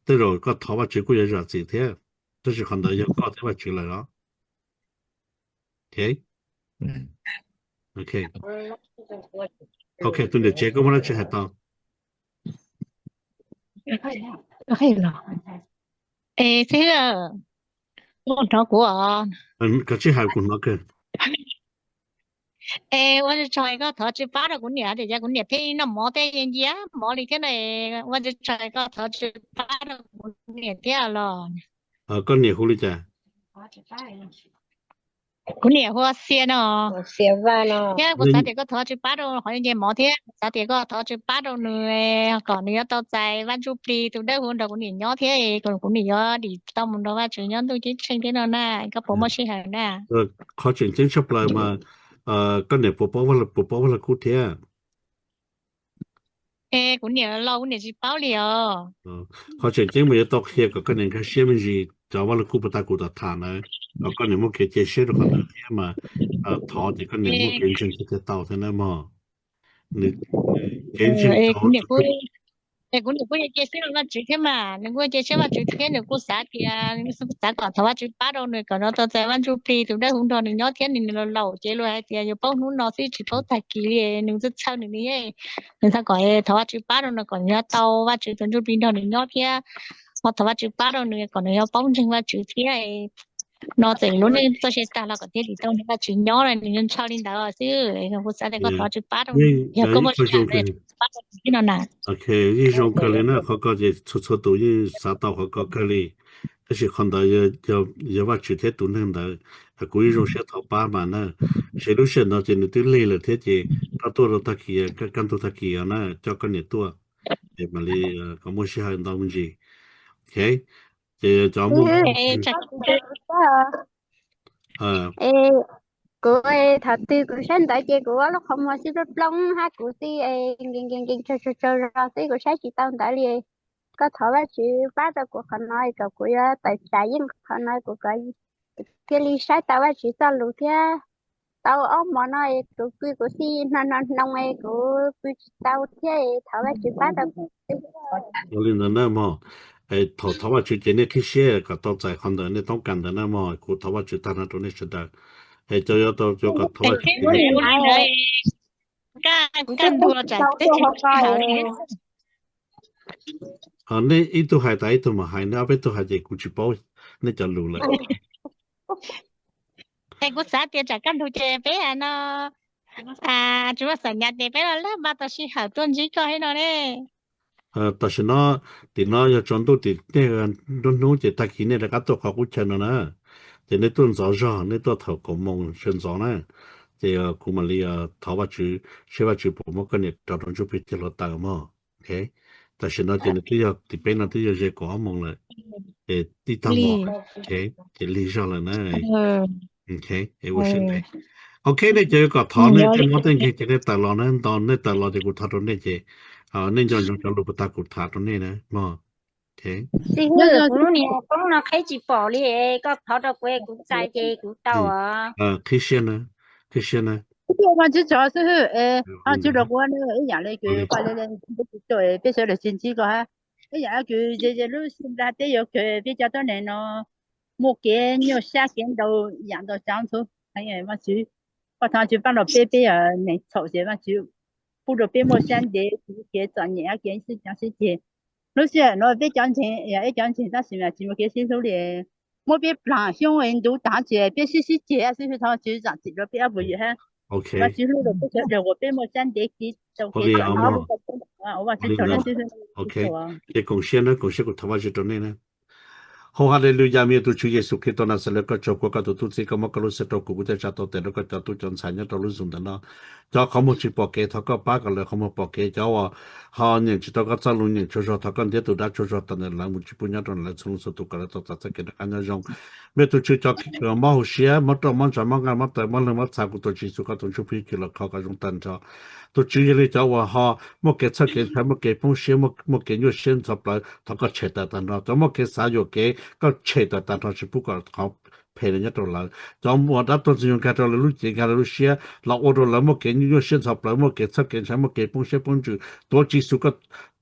Tej zaum koj thov Vaj Tswv kuj yuav zam txim thiab, tab sis qhov ntawd yog koj thiab Vaj Tswv lawm os. Ok, ok, tus niam tsev koj muaj dab tsi hais tau? Es xib hwb, koj hnov kuv os? Koj tsis hais kuv hnov kawg. Es ua tsaug koj thov tsw pab rau kuv niam, tias kuv niam pheej noj mov thiab ncia mov li thiab na. Ua tsaug koj thov tsw pab rau kuv niam thiab los. Koj niam hu li cas? Kuv niam hu ua Xia no. Thiab kuv xav tias koj thov tsw pab rau qhov ncia mov thiab, xav tias koj thov tsw pab rau nws kom nws yuav tau txais Vaj Ntsuj Plig tus dawb huv nrog kuv niam nyob thiab, kom kuv niam yuav dim tau mus nrog Vaj Tswv nyob ntuj ceeb tsheej thiab no na. Koj puas muaj sij hawm na? Qhov tseem ceeb tshaj plaws mas koj niam puas paub, puas paub Vaj Lug Kub thiab? Es kuv niam los kuv niam tsis paub li os. Qhov tseem ceeb mas yuav tau qhia kom koj niam nkag siab me ntsis cov Vaj Lug Kub puas tag kuv tom tham ntawd, kom koj niam muaj kev cia siab rau qhov ntawd thiab mas thov ces koj niam muaj kev ntseeg thiaj tau thiab na mog. Kev ntseeg, kuv niam kuj cia siab rau Vaj Tswv thiab mas, nws kuj cia siab Vaj Tswv thiab, nws kuj xav tias, xav kom thov Vaj Tswv pab rau nws kom nws tau txais Vaj Ntsuj Plig tus dawb huv nrog nws nyob thiab, nws los laus ces luag hais tias yuav paub hnub no xwb tsis paub tag kis li, nws txhawj txhawj nws li thiab. Nws xav kom thov Vaj Tswv pab rau nws kom nws yuav tau Vaj Tswv tus Ntsuj Plig nrog nws nyob thiab. Ho thov Vaj Tswv pab rau nws kom nws yuav paub ntseeg Vaj Tswv thiab. No txawm lub neej txoj sia tag los kom thiaj li tau nrog Vaj Tswv nyob, nws ntshaw li ntawd xwb. Kuv xav tias koj thov Vaj Tswv pab rau, yog koj muaj sij hawm pab rau no na. Yeej zoo kawg li na, qhov ko ces txhua txhua tus yeej xav tau qhov ko kawg li. Tab sis qhov ntawd yog Vaj Tswv thiab tus neeg ntawd, kuv yeej zoo siab thov pab mas na. Ces lub sij hawm ntawd ces nws twb lig lawm thiab ces koj tuaj rau tag kis, kaj ntug tag kis na, coj koj niam tuaj, es mam li kom muaj sij hawm ntau me ntsis. Ces cov muaj, kuv thaum twg kuv saib ntawd ces kuv ob lub qhov muag sib plooj plooj hab kuv tij nkees nkees nkees tsaug tsaug tsaug zog xwb, kuv saib tsis tau ntawd li. Koj thov Vaj Tswv pab rau kuv qhov no kom kuv yuav tawm tsam yeej qhov no, kuv thiaj li saib tau Vaj Tswv txoj lus thiab. Tau ob hmo no kuv pw kuv tij hno hno hnoos es kuv pw tsis tau thiab, thov Vaj Tswv pab rau kuv. Ua li ntawd na mog, thaum thov Vaj Tswv ces nej qhib siab kom tau txais qhov ntawd nej toob kas ntawd na mog, kuv thov Vaj Tswv tag nrho rau nej sawv daws. Es cov yuav tau, cov kom thov Vaj Tswv, nej ib tug hais tas ib tug mam hais, nej ob peb tug hais ces kuv tsis paub nej cov lus lawm. Es kuv xav tias tsam kaj ntug ces peb no tsis muaj xam nyas ces peb los laj npaj tau sij hawm tuaj ntsib koj thiab no ne. Tam sim no, tim no yog tsaus ntuj tim nej nruab hnub ces tag kis nej rov qab tuaj qhov qub chaw no na. Ces nej tuaj ntxov zog, nej tuaj thaum kaum moos sawv ntxov na. Ces kuv mam li thov Vaj Tswv seb Vaj Tswv puas muab koj niam rau rau Ntsuj Plig coj hluav taws mog. Tam sim no ces nws twb yog tim peb no twb yog ze kaum ob moos lawm, ces tib tag hmo, ces lig zog lawm na. Ok, nej cov yuav kom thov nej tej mob tej nkeeg ces nej tawm los na, nto nej tawm los ces kuv thov rau nej ces nej nco ntsoov cov lus puag ta kuv tham rau nej na mog. Lub niag poob no qheb tsis pom li, koj thov rau kuv, kuv txais ces kuv tau. Qhib siab na, qhib siab na. Vaj Tswv tso xwb, Vaj Tswv rau kuv ib yam li kws peb sawv daws tsis ntsib koj hab, ib yam li kws ze ze lub sij nplag peb yuav kawg peb cov tuab neeg no muaj kev nyuaj sab kev ntaus yam ntaus tsav ntxhuv. Vaj Tswv, koj thov Tswv pab los peb, peb yog neeg txhaum ces Vaj Tswv pub rau peb muaj sab ntev, kev txom nyem kev sib cav sib ceg. Lub sij hawm no peb cov ntseeg, ib cov ntseeg tab sis mas tsis muaj kev sib hlub li, muab peb plam xyoob ntuv tag ces peb sib sib ceg, sib thov Tswv zam txim rau peb ob puas yawm hab. Vaj Tswv hlub rau peb sawv daws uas peb muaj sab ntev kev tau kev txom nyem. Vaj Tswv tso nej sib hlub. Ces koom siab na, koom siab kuv thov Vaj Tswv rau nej na. Hau Haleluyas, me tus Tswv Yexus Khetos Naxales, koj tsaug, koj tus tub txib, koj muab koj lub xeev rau kuv, kuv thiaj tsa tau tes rau koj cov tub cov ntxhais nyob rau lub zos ntawm no. Cov qhov muag tsis pom kev thov koj pab kom lawv qhov muag pom kev, cov uas ho nyeem tsis tau koj txoj lus nyeem tsaug zog thov koj ntiab tus dab tsaug zog tawm ntawm lawv mus tsis pub nyob rau lawv txhua leej txhua tus kom lawv tau txais txoj kev noj qab nyob zoo. Me tus Tswv cov mob hauv siab, mob roj mob ntsa, mob nqaij mob taws, mob leeg mob txha, kuv tus Tswv Yexus koj tus ntsuj plig kws los kho kom zoo tag nrho. Tus Tswv yog li cov uas ho muaj kev txhawj kev ntshai, muaj kev poob siab, muaj kev nyuaj siab ntxhov plawv, thov koj tshem tawm tag nrho. Cov muaj kev xav yuam kev koj tshem tawm tag nrho tsis pub kom qhov phem no nyob rau lawv. Cov uas dab tuag ntxwg nyoog nkag rau lawv lub cev nkag lawv lub siab los ua rau lawv muaj kev nyuaj siab ntxhov plawv, muaj kev txhawj kev ntshai, muaj kev poob siab poob ntsws, tuav Tswv Yexus koj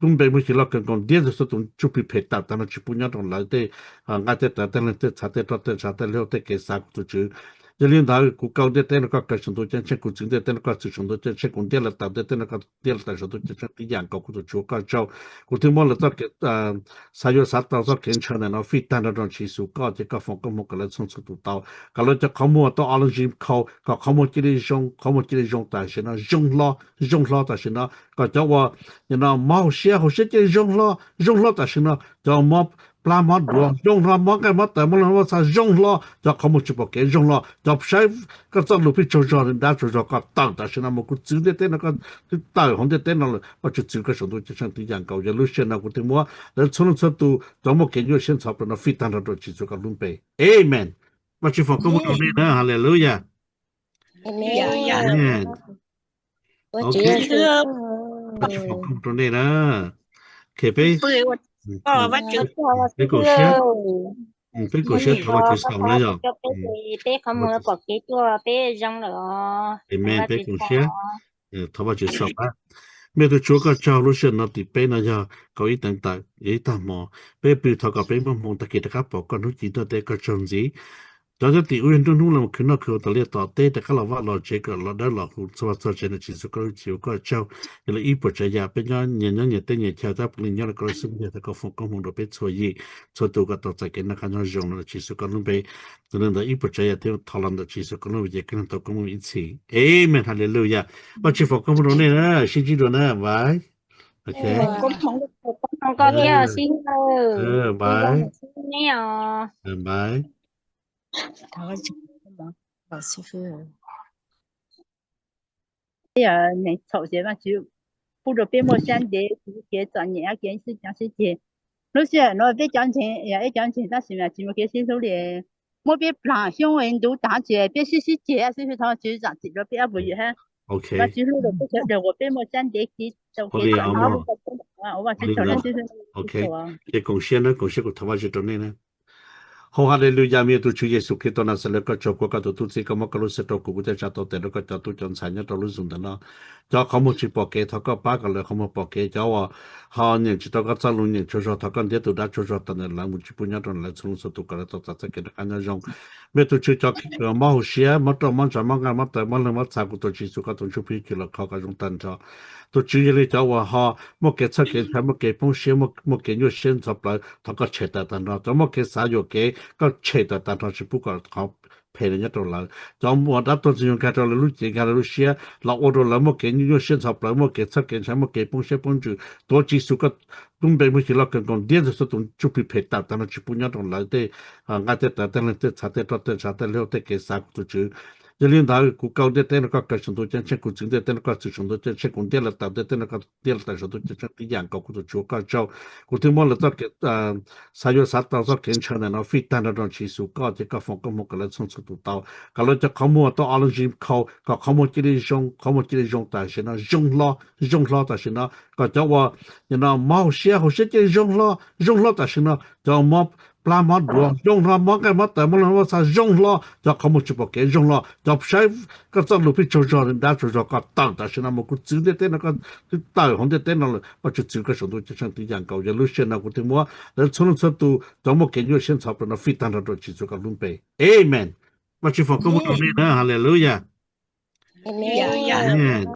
lub npe muaj ib tug loj kawg nkaus ntiab ntawm txhua tus ntsuj plig phem tawm tag nrho tsis pub nyob rau lawv tej nqaij tej taws tej leeg tej txha tej roj tej ntsa tej liaj tej kev xav kuv tus Tswv. Yog li ntawd kuv kaw ntiaj teb no koj kaw saum ntuj ceeb tsheej, kuv txwv ntiaj teb no koj txwv saum ntuj ceeb tsheej, kuv ntiab lawv tawm ntiaj teb no koj ntiab lawv tawm saum ntuj ceeb tsheej tib yam nkaus kuv tus Tswv koj tsaug. Kuv thiaj muab lawv txoj kev xav yuav xav tau txoj kev ntshaw ntawm no fij tag nrho rau Tswv Yexus koj ces koj foom koob hmoov kom lawv txhua txhua tus tau, kom lawv cov qhov muag tau ob lub zim khau, kom qhov muag cia li zoo, qhov muag cia li zoo tam sim no, zoo hlo, zoo hlo tam sim no, kom cov uas no mob hauv siab, hauv siab cia li zoo hlo, zoo hlo tam sim no, cov mob plab mob duav zoo hlo, mob nqaij mob taws, mob leeg mob txha zoo hlo, cov qhov muag tsis pom kev zoo hlo, cov saib koj txoj lus pheej tsaug zog dab tsaug zog koj tawm tam sim no mus, kuv txwv ntiaj teb no koj twb tawm hauv ntiaj teb no lawm, Vajtswv txwv koj saum ntuj ceeb tsheej tib yam nkaus. Yog lub sij hawm no kuv thiaj muab lawv txhua leej txhua tus cov muaj kev nyuaj siab ntxhov plawv no fij tag nrho rau Tswv Yexus koj lub npe. Amen. Vajtswv foom koob hmoov rau nej na, hallelujah. Vajtswv foom koob hmoov rau nej na. Ok, peb, peb koom siab, peb koom siab thov Vajtswv xaus na yog. Amen, peb koom siab. Thov Vajtswv xaus na. Me tus Tswv koj tsaug, lub sij hawm no tim peb no yog kaum ib teev tawm, yog ib tag hmo. Peb pw thov kom peb muaj hmoo tag kis rov qab pom koj hnub ci ntuj teb koj tsaug ntxiv. Cov nyob tim ub yog nruab hnub los khwv noj khwv haus tom liaj tom teb rov qab los vaj los tsev kom los dawb los huv txhua vaj txhua tsev no Tswv Yexus koj lub txhia koj tsaug. Yog li ib puas tsav yam peb nyob nyias nyob nyias teb nyias chaw tab pw li nyob rau koj lub xub ntiag thov koj foom koob hmoov rau peb txhua yim txhua tus kom tau txais kev noj qab nyob zoo no Tswv Yexus koj lub npe. Tus neeg ntawd ib puas tsav yam thiab thov los ntawm Tswv Yexus koj lub npe ces koj tau koob hmoov ib txhis. Amen, hallelujah. Vajtswv foom koob hmoov rau nej na, sib ntsib dua na, bye. Ok. Koj thiab xib hwb, bye. Bye. Neeg txhaum ces Vajtswv pub rau peb muaj sab ntev, kev txom nyem, kev sib cav sib ceg. Lub sij hawm no peb cov ntseeg, ib cov ntseeg tab sis mas tsis muaj kev sib hlub li. Muab peb plam xyoob ntuv tas ces peb sib sib ceg, sib sib thov Vajtswv zam txim rau peb ob puas yawm hab. Vajtswv hlub rau peb sawv daws uas peb muaj sab ntev kev tau kev txom nyem, ua Vajtswv tsaug na. Ces koom siab na, koom siab kuv thov Vajtswv rau nej na. Hau hallelujah, me tus Tswv Yexus Khetos Naxales, koj tsaug, kuv koj tus tub txib, koj muab koj lub sij hawm rau kuv, kuv thiaj tsa tau tes rau koj cov tub cov ntxhais nyob rau lub zos ntawm no. Cov qhov muag tsis pom kev thov koj pab kom lawv qhov muag pom kev, cov uas ho nyeem tsis tau koj txoj lus nyeem tsaug zog thov koj ntiab tus dab tsaug zog tawm ntawm lawv mus tsis pub nyob rau lawv txhua leej txhua tus kom lawv tau txais txoj kev noj qab nyob zoo. Me tus Tswv cov mob hauv siab, mob roj mob ntsa, mob nqaij mob taws, mob leeg mob txha, kuv tus Tswv Yexus koj tus ntsuj plig kws los kho kom zoo tag nrho. Tus Tswv yog li cov uas ho muaj kev txhawj kev ntshai, muaj kev poob siab, muaj kev nyuaj siab ntxhov plawv, thov koj tshem tawm tag nrho. Cov muaj kev xav yuam kev koj tshem tawm tag nrho tsis pub kom qhov phem no nyob rau lawv. Cov uas dab tuag ntxwg nyoog nkag rau lawv lub cev nkag lawv lub siab los ua rau lawv muaj kev nyuaj siab ntxhov plawv, muaj kev txhawj kev ntshai, muaj kev poob siab poob ntsws, tuav Tswv Yexus koj lub npe muaj ib tug loj kawg nkaus ntiab ntawm txhua tus ntsuj plig phem tawm tag nrho tsis pub nyob rau lawv tej nqaij tej taws tej leeg tej txha tej roj tej ntsa tej liaj tej kev xav kuv tus Tswv. Yog li ntawd kuv kaw ntiaj teb no koj kaw saum ntuj ceeb tsheej, kuv txwv ntiaj teb no koj txwv saum ntuj ceeb tsheej, kuv ntiab lawv tawm ntiaj teb no koj ntiab lawv tawm saum ntuj ceeb tsheej tib yam nkaus kuv tus Tswv koj tsaug. Kuv thiaj muab lawv txoj kev xav yuav xav tau txoj kev ntshaw ntawm no fij tag nrho rau Tswv Yexus koj ces koj foom koob hmoov kom lawv txhua txhua tus tau, kom lawv cov qhov muag tau ob lub zim khau, kom qhov muag cia li zoo, qhov muag cia li zoo tam sim no, zoo hlo, zoo hlo tam sim no, kom cov uas no mob hauv siab, hauv siab cia li zoo hlo, zoo hlo tam sim no, cov mob plab mob duav zoo hlo, mob nqaij mob taws, mob leeg mob txha zoo hlo, cov qhov muag tsis pom kev zoo hlo, cov saib koj txoj lus pheej tsaug zog dab tsaug zog koj tawm tam sim no mus, kuv txwv ntiaj teb no koj twb tawm hauv ntiaj teb no lawm, Vajtswv txwv koj saum ntuj ceeb tsheej tib yam nkaus. Yog lub sij hawm no kuv thiaj muab lawv txhua leej txhua tus cov muaj kev nyuaj siab ntxhov plawv no fij tag nrho rau Tswv Yexus koj lub npe. Amen. Vajtswv foom koob hmoov rau nej na, hallelujah. Amen.